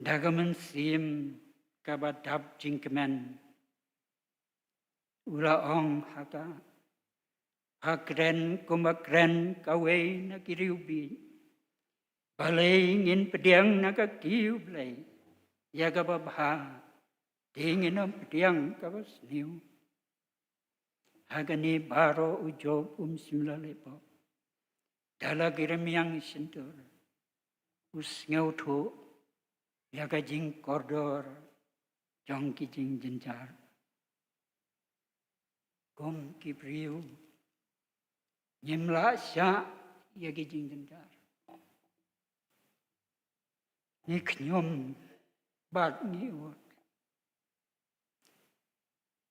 da ka mynsiem kaba dap jingkmen, u la ong ha ka, ha kren kumba kren kawei na ki riewbieit. Balei ngin pdiang na ka kti U Blei ïa kaba bha, te ngin ym pdiang kaba sniew? Ha kane baroh u Job um shym la leh pop. Da la ki rmiang shyntur u sngewthuh ïa ka jingkordor jong ki jingjynjar. Kum ki briew ngim lah shah ïa ki jingjynjar. Ngi khñium bad ngi ud.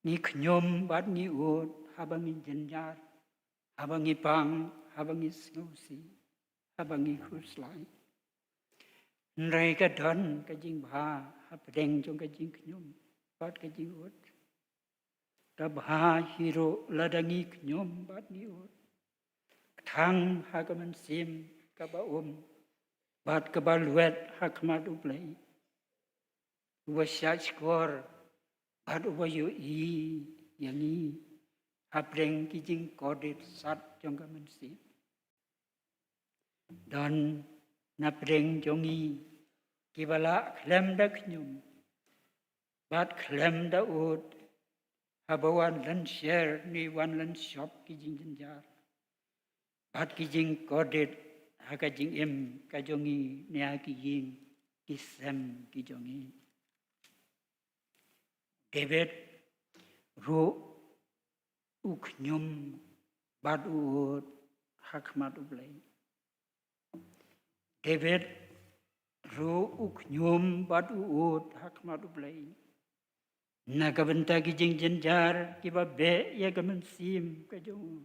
Ngi khñium bad ngi ud haba ngi jynjar, haba ngi pang, haba ngi sngewsih, haba ngi khuslai. Hynrei ka don ka jingbha hapdeng jong ka jingkhñium bad ka jingud. Ka bha hi ruh lada ngi khñium bad ngi ud, kthang ha ka mynsiem kaba um bad kaba lwet ha khmat U Blei, uba shahshkor bad uba ïohi ïa ngi hapdeng ki jingkordit sat jong ka mynsiem. Don napdeng jong ngi kiba lah khlem da khñium bad khlem da ud haba wan lynsher ne wan lynshop ki jingjynjar bad ki jingkordit ha ka jingim ka jong ngi ne ha ki ïing ki sem ki jong ngi. David ruh u khñium bad u ud ha khmat U Blei. David ruh u khñium bad u ud ha khmat U Blei na ka bynta ki jingjynjar kiba beh ïa ka mynsiem ka jong u.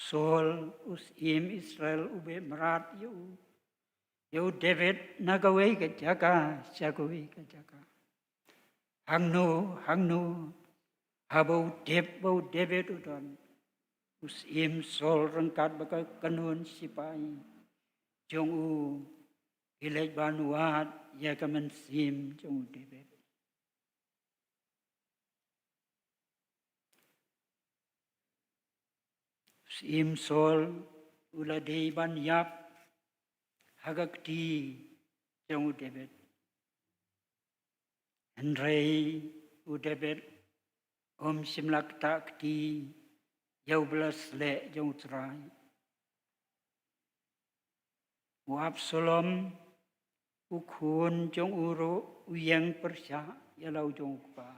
Saul u syiem Israel u beh mrad ïa u, ïa u David na kawei ka jaka sha kawei ka jaka. Hangno hangno haba u tip ba u David u don, u syiem Saul ryngkat bad ka kynhun sipai jong u ki leit ban wad ïa ka mynsiem jong u David. Syiem Saul u la dei ban ïap ha ka kti jong u David. Hynrei u David um shym la ktah kti ïa u ba la sleh jong U Trai. U Absalom u khun jong u ruh u ïeng pyrshah ïa la u jong u kpa.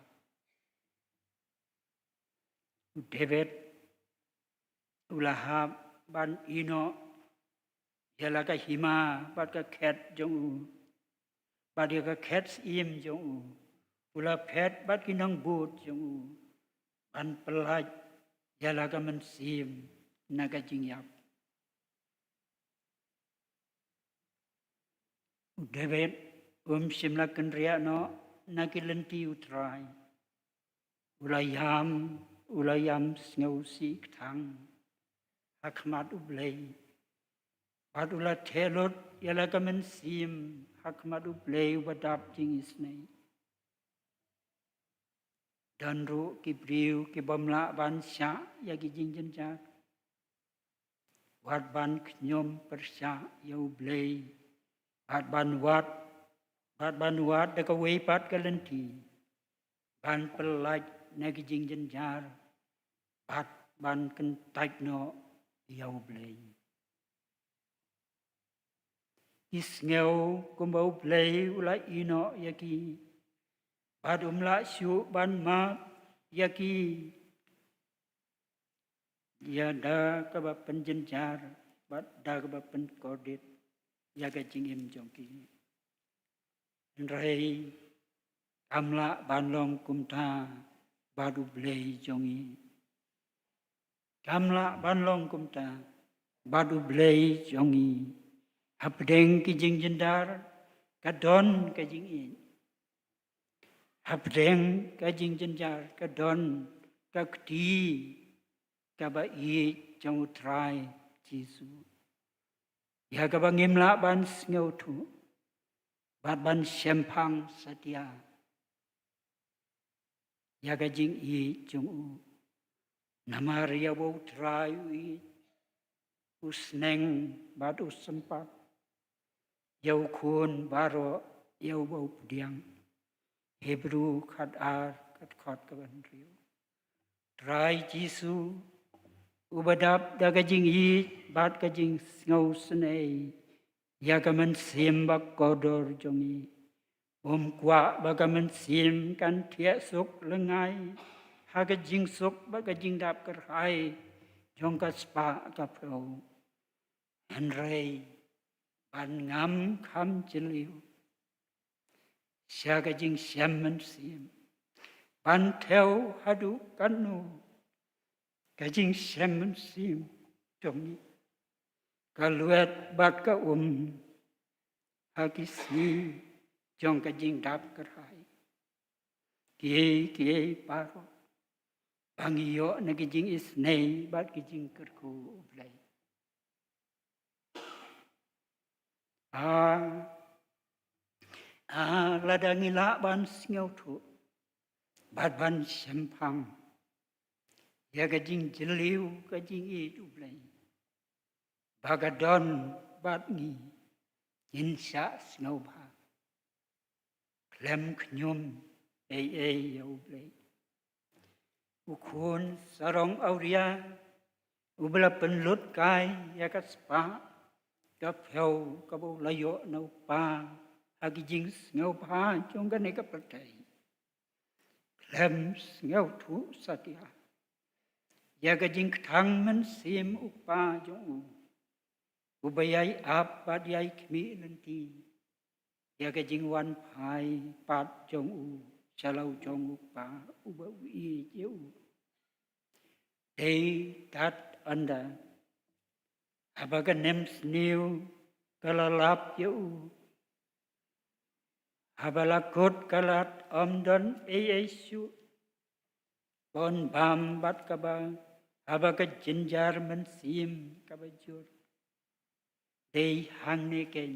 U David u la hap ban ïehnoh ïa la ka hima bad ka khet jong u. bad ïa ka khet syiem jong u, u la phet bad ki nongbud jong u ban pyllait ïa la ka mynsiem na ka jingïap. U David um shym la kynriah noh na ki lynti U Trai. U la ïam, u la ïam sngewsih kthang ha khmat U Blei. Bad u la theh lut ïa la ka mynsiem ha khmat U Blei uba dap jingisynei. Don ruh ki briew ki bym lah ban shah ïa ki jingjynjar. Wat ban khñium pyrshah ïa U Blei. Bad ban wad, bad ban wad da kawei pat ka lynti ban pyllait na ki jingjynjar bad ban kyntait noh ïa U Blei. Ki sngew kumba U Blei u la ïehnoh ïa ki bad um lah shuh ban map ïa ki ïa da kaba pynjynjar bad da kaba pynkordit ïa ka jingim jong ki. Hynrei kam lah ban long kumta bad U Blei jong ngi. Kam lah ban long kumta bad U Blei jong ngi. Hapdeng ki jingjynjar ka don ka jingïeit. Hapdeng ka jingjynjar ka don ka kti kaba ïeit jong U Trai Jisu. Ïa kaba ngim lah ban sngewthuh bad ban shemphang satia ïa ka jingïeit jong u. Namar ïa uba U Trai u ïeit, u sneng bad u sympat ïa u khun baroh ïa uba u pdiang. Hebru khat ar, khat khat kaba hynriew. Trai Jisu uba dap da ka jingïeit bad ka jingsngewsynei ïa ka mynsiem ba kordor jong ngi. Um kwah ba ka mynsiem kan thiah suk lyngngai ha ka jingsuk bad ka jingdap kyrhai jong ka spah ka phew. Hynrei ban ngam kham jylliew sha ka jingshem mynsiem, ban thew haduh katno ka jingshem mynsiem jong ngi ka lwet bad ka um ha ki sngi jong ka jingdap kyrhai. Kiei kiei baroh ba ngi ïoh na ki jingisynei bad ki jingkyrkhu U Blei. A, a, lada ngi lah ban sngewthuh bad ban shemphang ïa ka jingjylliew ka jingïeit U Blei ba ka don bad ngi, ngin shah sngewbha khlem khñium ei ei ïa U Blei. U khun sarong awria uba la pynlut kai ïa ka spah ka phew kaba u la ïoh na u kpa ha ki jingsngewbha jong kane ka pyrthei, khlem sngewthuh satia ïa ka jingkthang mynsiem u kpa jong u uba ïai ap bad ïai khmih lynti ïa ka jingwan phai pat jong u sha la u jong u kpa uba u ïeit ïa u. Dei tat ynda haba ka nemsniew ka la lap ïa u, haba la kut ka lad ym don ei ei shuh ban bam bad kaba, haba ka jynjar mynsiem kaba jur. Dei hangne keiñ,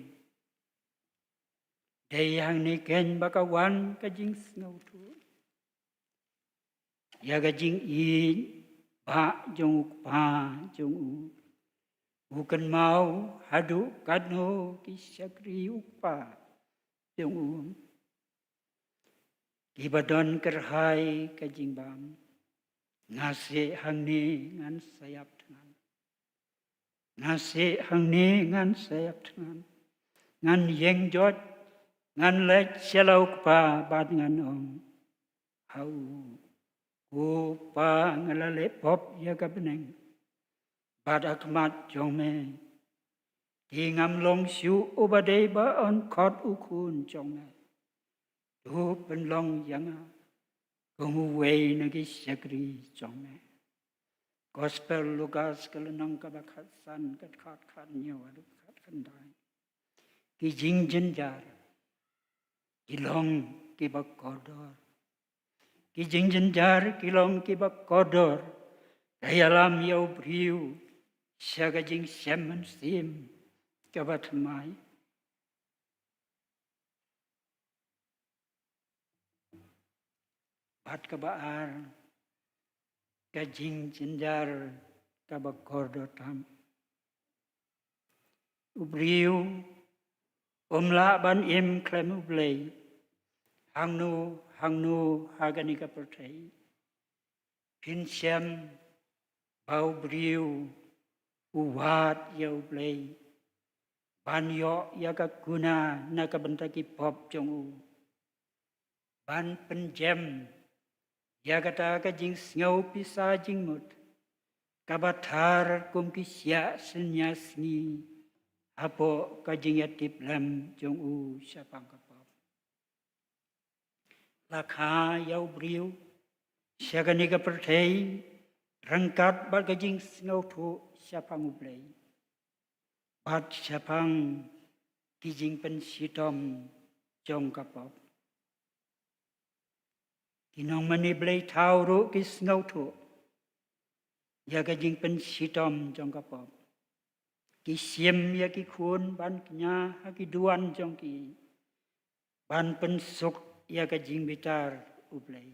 dei hangne keiñ ba ka wan ka jingsngewthuh ïa ka jingïeit ba jong u kpa jong u. U kynmaw haduh katno ki shakri u kpa jong u kiba don kyrhai ka jingbam. Nga seh hangne ngan sa ïap thngan. Nga seh hangne ngan sa ïap thngan. Ngan ïeng joit, ngan leit sha la u kpa bad ngan ong ha u, ko Pa, nga la leh pop ïa ka bneng bad ha khmat jong me. Te ngam long shuh uba dei ba yn khot u khun jong me. To pynlong ïa nga kum uwei na ki shakri jong me. Gospel Lukas ka lynnong kaba khatsan, ka dkhot khathynñiew haduh khatkhyndai. Ki jingjynjar ki long kiba kordor. Ki jingjynjar ki long kiba kordor. Ka ïalam ïa u briew sha ka jingshem mynsiem kaba thymmai. Bad kaba ar, ka jingjynjar kaba kordor tam. U briew um lah ban im khlem U Blei hangno hangno ha kane ka pyrthei. Phin shem ba u briew u wad ïa U Blei ban ïoh ïa ka kuna na ka bynta ki pop jong u, ban pynjem ïa kata ka jingsngew pisa jingmut kaba thar kum ki shiah synñia sngi hapoh ka jingïatiplem jong u shaphang ka pop. La kha ïa u briew sha kane ka pyrthei ryngkat bad ka jingsngewthuh shaphang U Blei bad shaphang ki jingpynshitom jong ka pop. Ki nongmane blei thaw ruh ki sngewthuh ïa ka jingpynshitom jong ka pop. Ki shim ïa ki khun ban kñia ha ki duwan jong ki ban pynsuk ïa ka jingbitar U Blei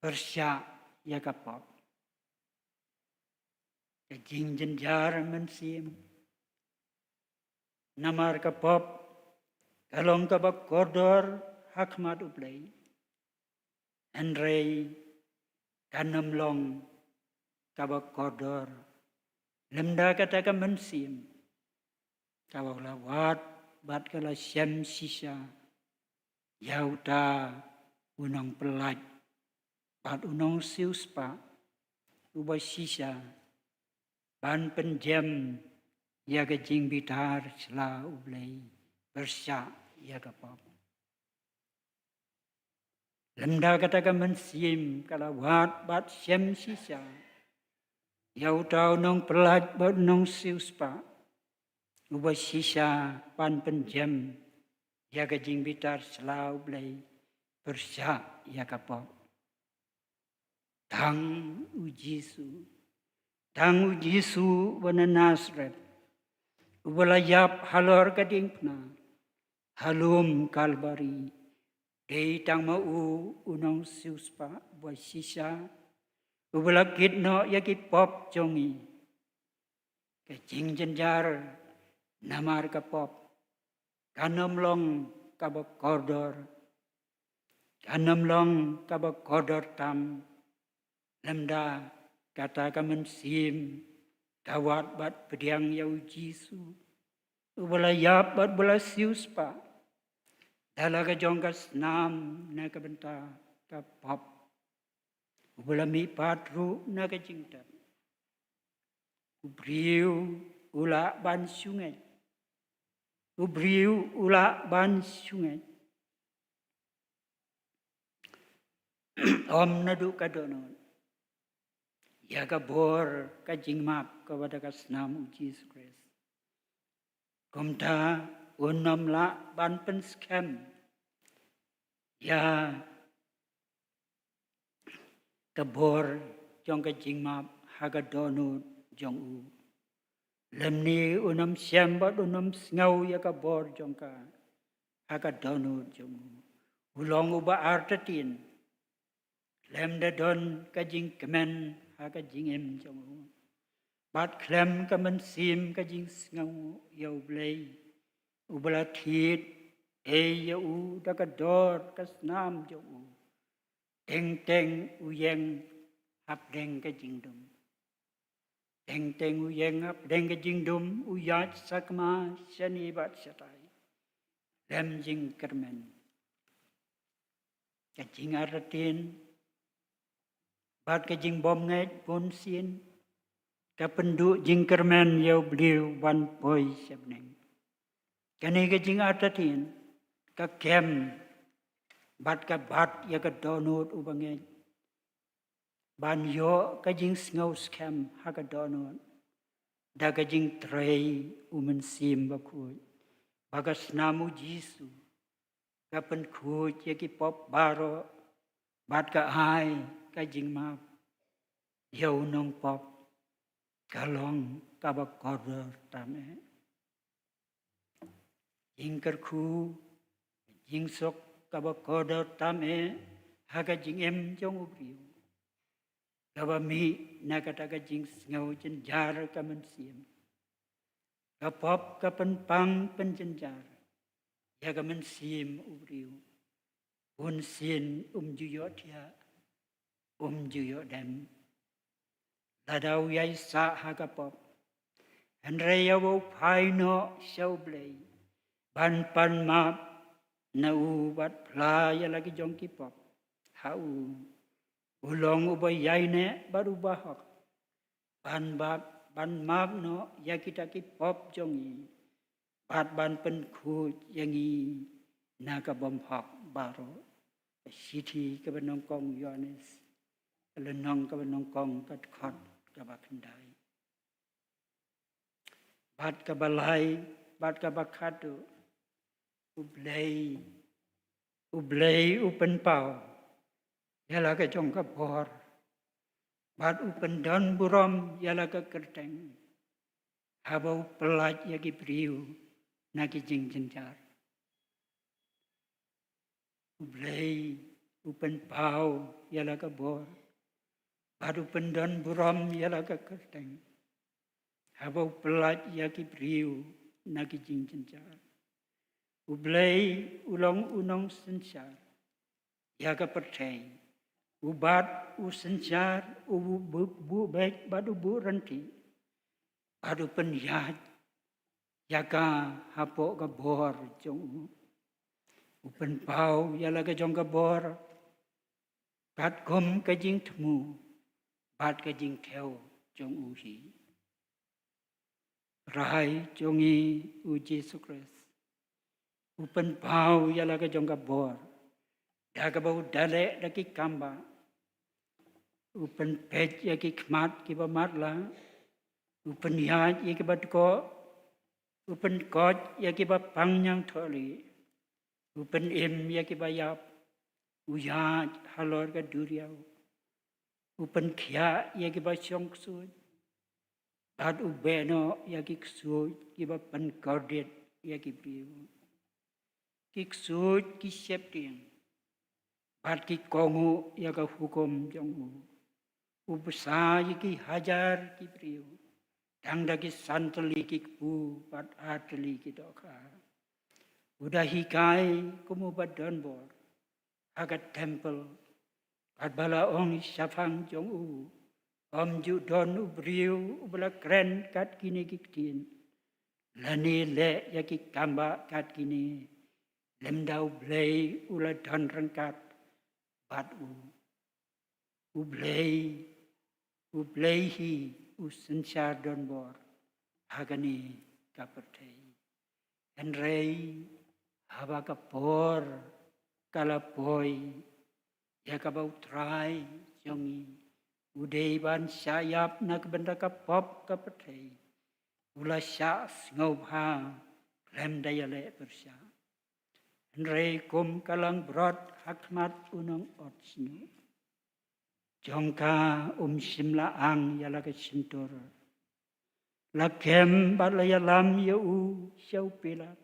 pyrshah ïa ka pop. Ka jingjynjar mynsiem namar ka pop ka long kaba kordor ha khmat U Blei. Hynrei kan ym long kaba kordor lymda kata ka mynsiem kaba la wad bad ka la shem shisha ïa uta u nongpyllait bad u nongsiewspah uba shisha ban pynjem ïa ka jingbitar sla U Blei pyrshah ïa ka pop. Lymda kata ka mynsiem ka la wad bad shem shisha ïa uta u nongpyllait bad u nongsiewspah uba shisha ban pynjem ïa ka jingbitar sla U Blei pyrshah ïa ka pop. Tang U Jisu, tang U Jisu uba na Nasareth, uba la ïap halor ka diengphna ha lum Kalbari. Dei tang ma u u nongsiewspah uba shisha uba la kit noh ïa ki pop jong ngi. Ka jingjynjar namar ka pop kan ym long kaba kordor, kan ym long kaba kordor tam lymda kata ka mynsiem ka wad bad pdiang ïa U Jisu uba la ïap bad uba la siewspah da la ka jong ka snam na ka bynta ka pop, uba la mihpat ruh na ka jingtep. U briew u lah ban shu ngeit. U briew u lah ban shu ngeit. Ym naduh ka dohnud ïa ka bor ka jingmap kaba da ka snam U Jisu Khrist. Kumta un ym lah ban pynskhem ïa ka bor jong ka jingmap ha ka dohnud jong u. Lymne un ym shem bad un ym sngew ïa ka bor jong ka ha ka dohnud jong u. U long uba artatien khlem da don ka jingkmen ha ka jingim jong u bad khlem ka mynsiem ka jingsngew ïa U Blei uba la thied ei ïa u da ka dor ka snam jong u. Teng teng u ïeng hapdeng ka jingdum. Teng teng u ïeng hapdeng ka jingdum, u ïaid sakma shane bad shatai khlem jingkyrmen. Ka jingartatien bad ka jingbymngeit bunsien ka pynduh jingkyrmen ïa u briew ban poi sha bneng. Kane ka jingartatien ka kem bad ka bat ïa ka dohnud u bangeit ban ïoh ka jingsngew skhem ha ka dohnud da ka jingtrei u Mynsiem Bakhuid, ba ka snam u Jisu ka pynkhuid ïa ki pop baroh bad ka ai ka jingmap ïa u nongpop ka long kaba kordor tam eh. Jingkyrkhu, jingsuk kaba kordor tam eh ha ka jingim jong u briew, kaba mih na kata ka jingsngew jynjar ka mynsiem. Ka pop ka pynpang pynjynjar ïa ka mynsiem u briew. Bunsien um ju ïohthiah, um ju ïohdem. Lada u ïai sah ha ka pop, hynrei ïa u phai noh sha u Blei ban pan map na u bad phla ïa la ki jong ki pop ha u. U long uba ïaineh bad uba hok ban map, ban map noh ïa kita ki pop jong ngi bad ban pynkhuid ïa ngi na ka bymhok baroh. Ka shithi kaba nyngkong Ïoannis, ka lynnong kaba nyngkong, ka dkhot kaba khyndai. Bad kaba lai, bad kaba khadduh, u Blei, u Blei u pynpaw ïa la ka jong ka bor bad u pyndon burom ïa la ka kyrteng haba u pyllait ïa ki briew na ki jingjynjar. U Blei u pynpaw ïa la ka bor bad u pyndon burom ïa la ka kyrteng haba u pyllait ïa ki briew na ki jingjynjar. U Blei u long u nongsynshar ïa ka pyrthei. U bat, u synshar, u buh, buh, buh beit bad u buh rynti bad u pynïaid ïa ka hapoh ka bor jong u. U pynpaw ïa la ka jong ka bor katkum ka jingthmu bad ka jingthew jong u hi. Trai jong ngi u Jisu Khrist u pynpaw ïa la ka jong ka bor da kaba u da leh da ki kambah. U pynpeit ïa ki khmat kiba matlah, u pynïaid ïa kiba dkoh, u pynkoit ïa kiba pang ñiangthohlieh, u pynim ïa kiba ïap, u ïaid halor ka duriaw, u pynkhiah ïa kiba shong ksuid bad u beh noh ïa ki ksuid kiba pynkordit ïa ki briew. Ki ksuid ki sheptieng bad ki kohnguh ïa ka hukum jong u. U bsa ïa ki hajar ki briew tang da ki san tylli ki kpu bad ar tylli ki dohkha. U da hikai kum uba donbor ha ka templ, katba la ong shaphang jong u, ym ju don u briew uba la kren kat kine ki ktien lane leh ïa ki kambah kat kine, lymda u Blei u la don ryngkat bad u. U Blei, u Blei hi u synshar donbor ha kane ka pyrthei. Hynrei haba ka por ka la poi ïa kaba u Trai jong ngi u dei ban shah ïap na ka bynta ka pop ka pyrthei, u la shah sngewbha khlem da ïaleh pyrshah. Hynrei kum ka langbrot ha khmat u nongot shñiuh jong ka, um shym la ang ïa la ka shyntur. La kem bad la ïalam ïa u sha u Pilat,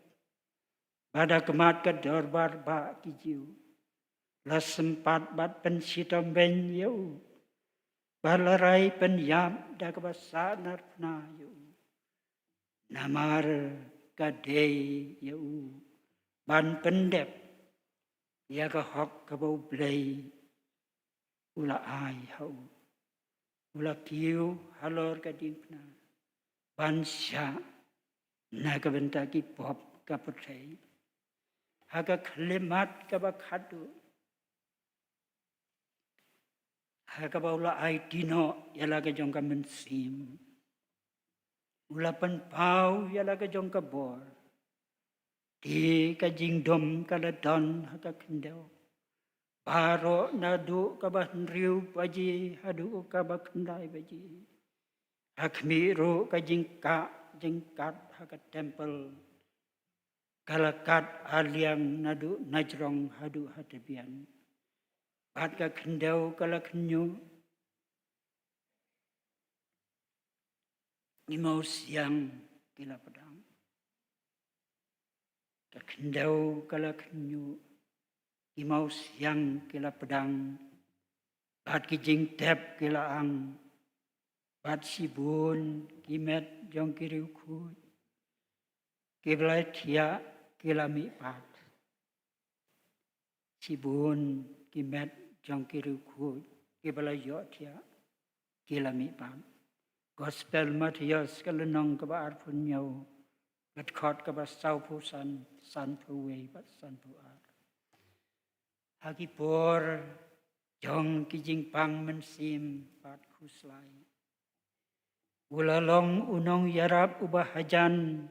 bad ha khmat ka dorbar bah ki Jiw la sympat bad pynshitom beiñ ïa u, bad la rai pynïap da kaba sahnarphna ïa u. Namar ka dei ïa u ban pyndep ïa ka hok kaba u Blei u la ai ha u. U la kiew halor ka diengphna ban shah na ka bynta ki pop ka pyrthei. Ha ka khyllipmat kaba khadduh, ha kaba u la aiti noh ïa la ka jong ka mynsiem, U la pynpaw ïa la ka jong ka bor. Te ka jingdum ka la don ha ka khyndew baroh naduh kaba hynriew baje haduh kaba khyndai baje. Ha khmih ruh ka jingkah jingkat ha ka temple ka la kat aliang naduh najrong haduh ha tbian. Bad ka khyndew ka la khynñiuh, ki mawsiang ki la pdang. Ka khyndew ka la khynñiuh, ki mawsiang ki la pdang, bad ki jingtep ki la ang, bad shibun ki met jong ki riewkhuid kiba la thiah ki la mihpat. Shibun ki met jong ki riewkhuid kiba la ïohthiah ki la mihpat. Gospel Mathaios ka lynnong kaba arphew hynñiew, ka dkhot kaba sawphew san, sanphew wei bad sanphew ar. Ha ki por jong ki jingpang mynsiem bad khuslai, u la long u nongïarap uba hajan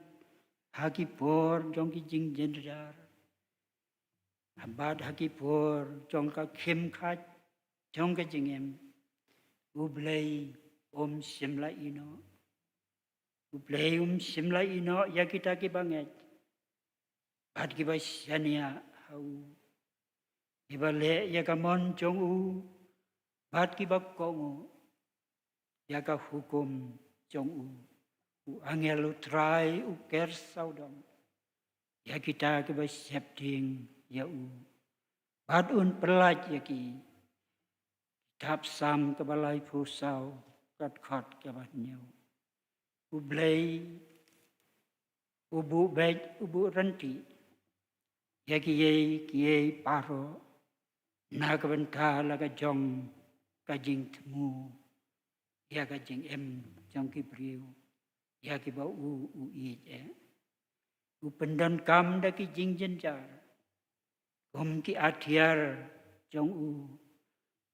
ha ki por jong ki jingjynjar. Bad ha ki por jong ka khim khat jong ka jingim, U Blei um shym la ïehnoh. U Blei um shym la ïehnoh ïa kita kiba ngeit bad kiba shaniah ha u, kiba leh ïa ka mon jong u bad kiba kohnguh ïa ka hukum jong u. U angel U Trai u ker sawdong ïa kita kiba sheptieng ïa u, bad un pyllait ïa ki. Kitab Salm kaba laiphew saw, ka dkhot kaba hynñiew. U Blei u buh beit, u buh ryntih ïa kiei kiei baroh na ka bynta la ka jong ka jingthmu ïa ka jingim jong ki briew ïa kiba u u ïeit eh. U pyndonkam da ki jingjynjar kum ki atiar jong u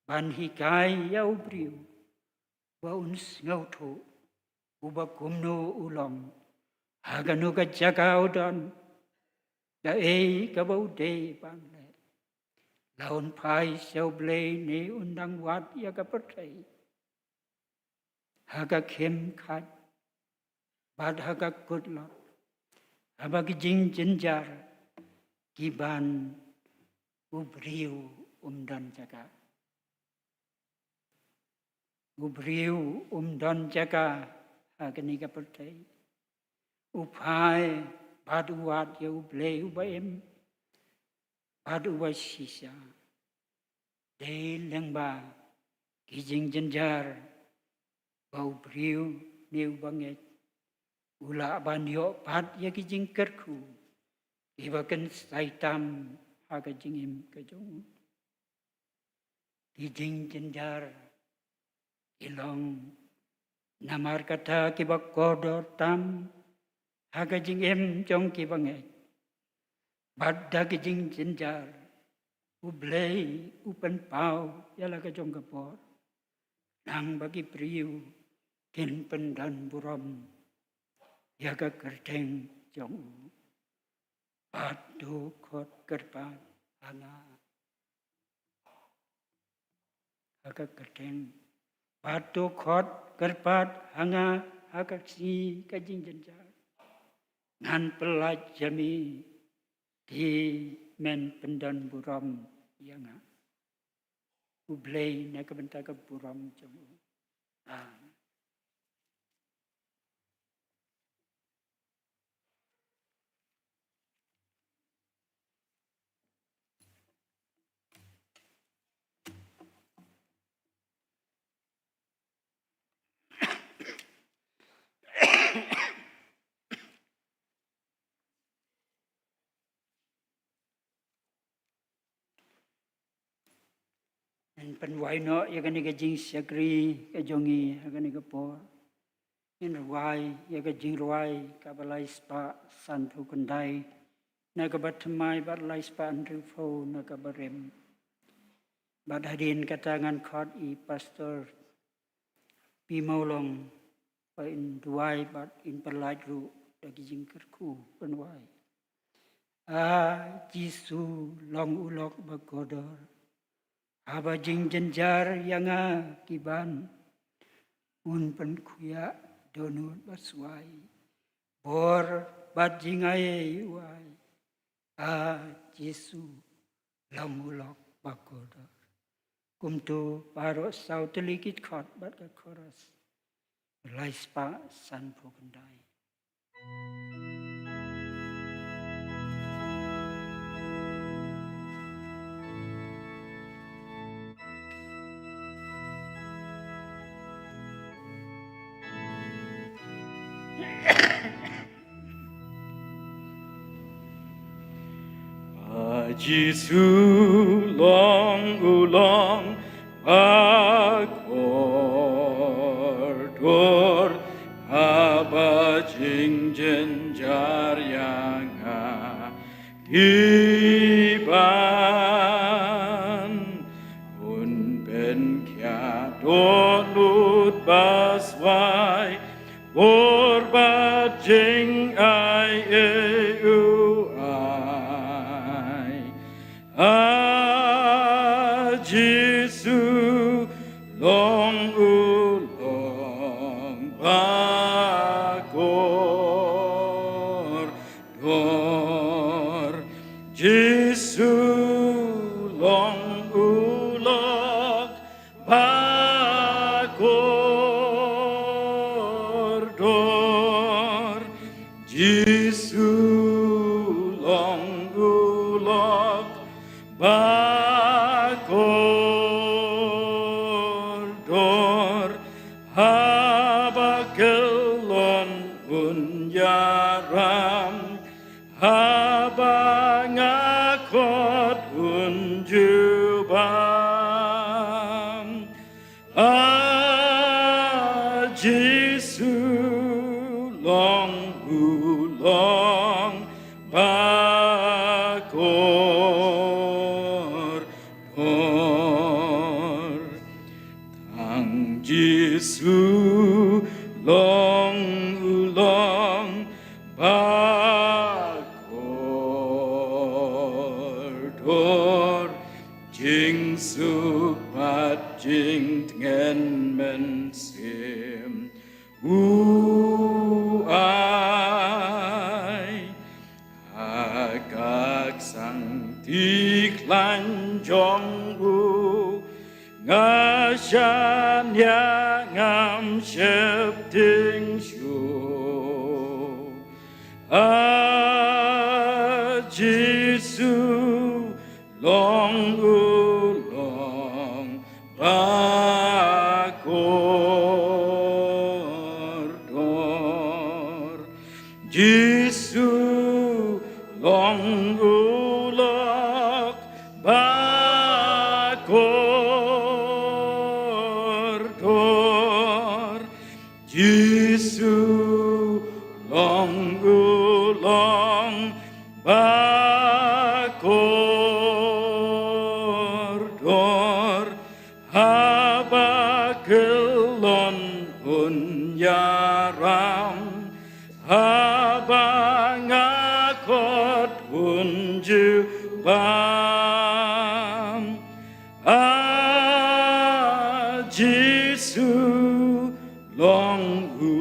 ban hikai ïa u briew ba un sngewthuh uba kumno u long, ha kano ka jaka u don, kaei kaba u dei ban leh. La un phai sha U Blei ne un dang wad ïa ka pyrthei ha ka khim khat bad ha ka kutlot, haba ki jingjynjar ki ban u briew um don jaka. U briew um don jaka ha kane ka pyrthei. U phai bad u wad ïa U Blei uba im bad uba shisha. Dei lyngba ki jingjynjar ba u briew ne uba ngeit u lah ban ïoh pat ïa ki jingkyrkhu kiba kynsai tam ha ka jingim ka jong u. Ki jingjynjar ki long namar kata kiba kordor tam ha ka jingim jong kiba ngeit. Bad da ki jingjynjar U Blei u pynpaw ïa la ka jong ka bor, nang ba ki briew kin pyndon burom ïa ka kyrteng jong u. Bad to khot kyrpad ha nga ha ka kyrteng. Bad to khot kyrpad ha nga ha ka sngi ka jingjynjar. Ngan pyllait ïa me, te men pyndon burom ïa nga. U Blei na ka bynta ka burom jong u. Amen. Ngin pynwai noh ïa kane ka jingshakri ka jong ngi ha kane ka por. Ngin rwai ïa ka jingrwai kaba lai spah sanphew khyndai na kaba thymmai bad lai spah hynriewphew na kaba rim. Bad hadien kata ngan khot ïa i Pastor Pi Mawlong ba in duwai bad in pyllait ruh da ki jingkyrkhu ban wai. A Jisu long u lok ba kordor, haba jingjynjar ïa nga ki ban, un pynkhuiah dohnud ba swai, bor bad jingai u ai. A Jisu long u lok ba kordor. Kumto baroh saw tylli ki dkhot bad ka chorus. Lai spah sanphew khyndai. A Jisu long u long ba kordor, haba jingjynjar ïa nga ki ban, un pynkhiah dohnud ba swai, bor bad jingai u ai. A Jisu long u long ba kordor. Jisu long u lok ba kordor. Jisu long u lok ba kordor. Haba kyllon un ïaram, haba nga khot un ju bam. A Jisu long u long ba kordor. Tang Jisu long u long ba kordor. Jingsuk bad jingtngen mynsiem u ai. Ha ka ksangti khlaiñ jong u, nga shaniah ngam sheptieng shuh. A Jisu long u long ba kordor. Jisu long u lok ba kordor. Jisu long u long ba kordor. Haba kyllon un ïaram, haba nga khot un ju bam. A Jisu long u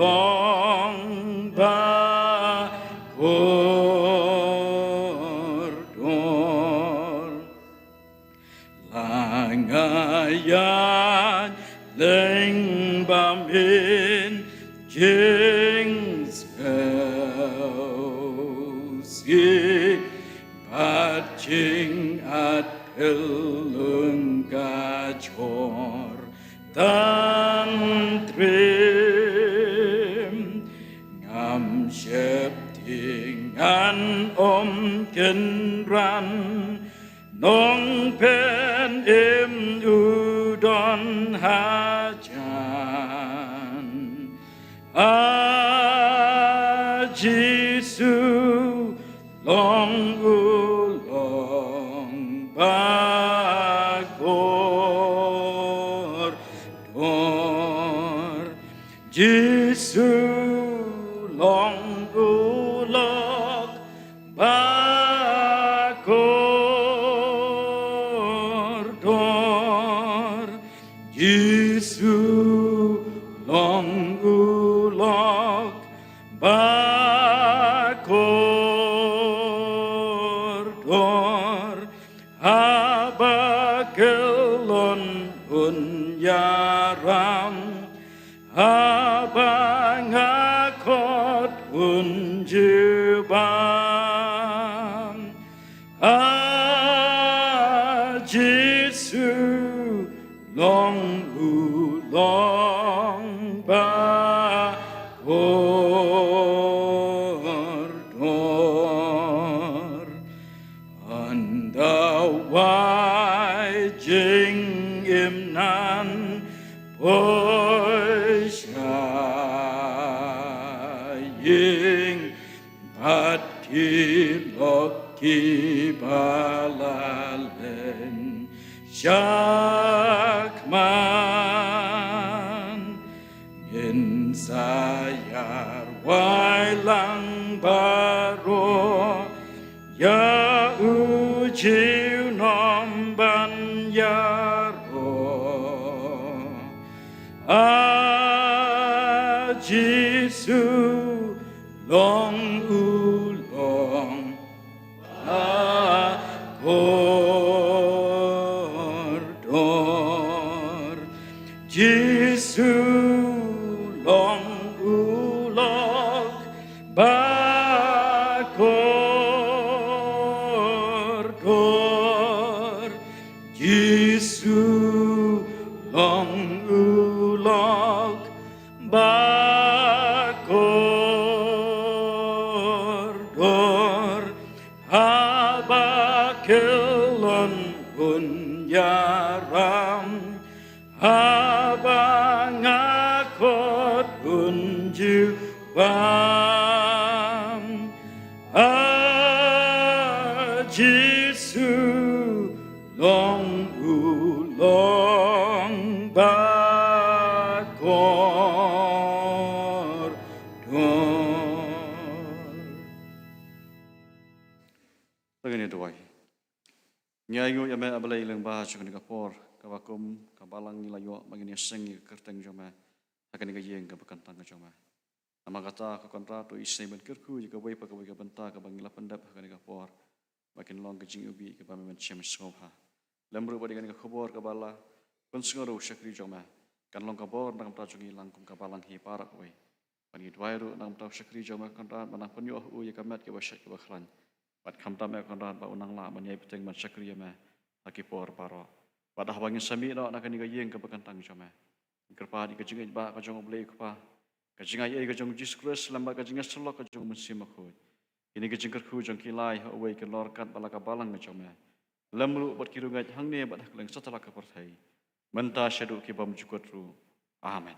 long ba kordor. La nga ïaid lyngba mynsngi, bad jingad khyllung ka jhur tantrim. Ngam sheptieng, ngan ym kynran, Nongpynim im u don hajan. A Jisu, long u long ba kordor. Jisu long u lok ba kordor. Jisu long u lok ba kordor. Haba kyllon un ïaram, haba nga khot un jubab. A Jisu long u long ba kordor. Ynda wai jingim nan poi sha ïing, bad ki lok kiba la len shakhmat. Ngin sa ïarwai lang baroh ïa u junom ban ïaroh. A Jisu long u long ba kordor. Jisu long u lok ba kordor. Jisu long u lok ba kordor. Haba kyllon un ïaram, haba nga khot un jubab. A Jisu long u long ba kordor. To ngin ïa duwai. Ngi ainguh ïa me, A Blei lyngba jong kane ka por kaba kum ka balang ngi la ïoh ba ngin ïaseng ïa ka kyrteng jong me ha kane ka ïing kaba kyntang ka jong me. Namar kata ko Kynrad, to isynei ban kyrkhu ïa kawei pa kawei ka bynta kaba ngi la pyndep ha kane ka por, ba kin long ka jingïohi kaba me ban shem sngewbha. Lem ruh ba dei kane ka khubor kaba la pynsngew da u shakri jong me kan long ka bor na ka bynta jong ngi lang kum ka balang hi baroh kawei. Bad ngi duwai ruh na ka bynta u shakri jong me Kynrad, ba nang pynïoh ha u ïa ka met kaba shait kaba khlaiñ. Bad khamtam eh Kynrad ba un nang lah ban ïai bteng ban shakri ïa me ha ki por baroh. Bad haba ngin sa mih noh na kane ka ïing kaba kyntang jong me, ngi kyrpad ïa ka jingïeit ba ka jong U Blei U Kpa, ka jingaiei ka jong U Jisu Khrist, lem bad ka jingïasyllok ka jong U Mynsiem Bakhuid. Kine ki jingkyrkhu jong ki lai ha uwei kin long ryngkat bad la ka balang ka jong me, lem ruh bad ki riewngeit hangne bad ha kylleng satlak ka pyrthei, mynta shaduh ki bymjukut ruh. Amen.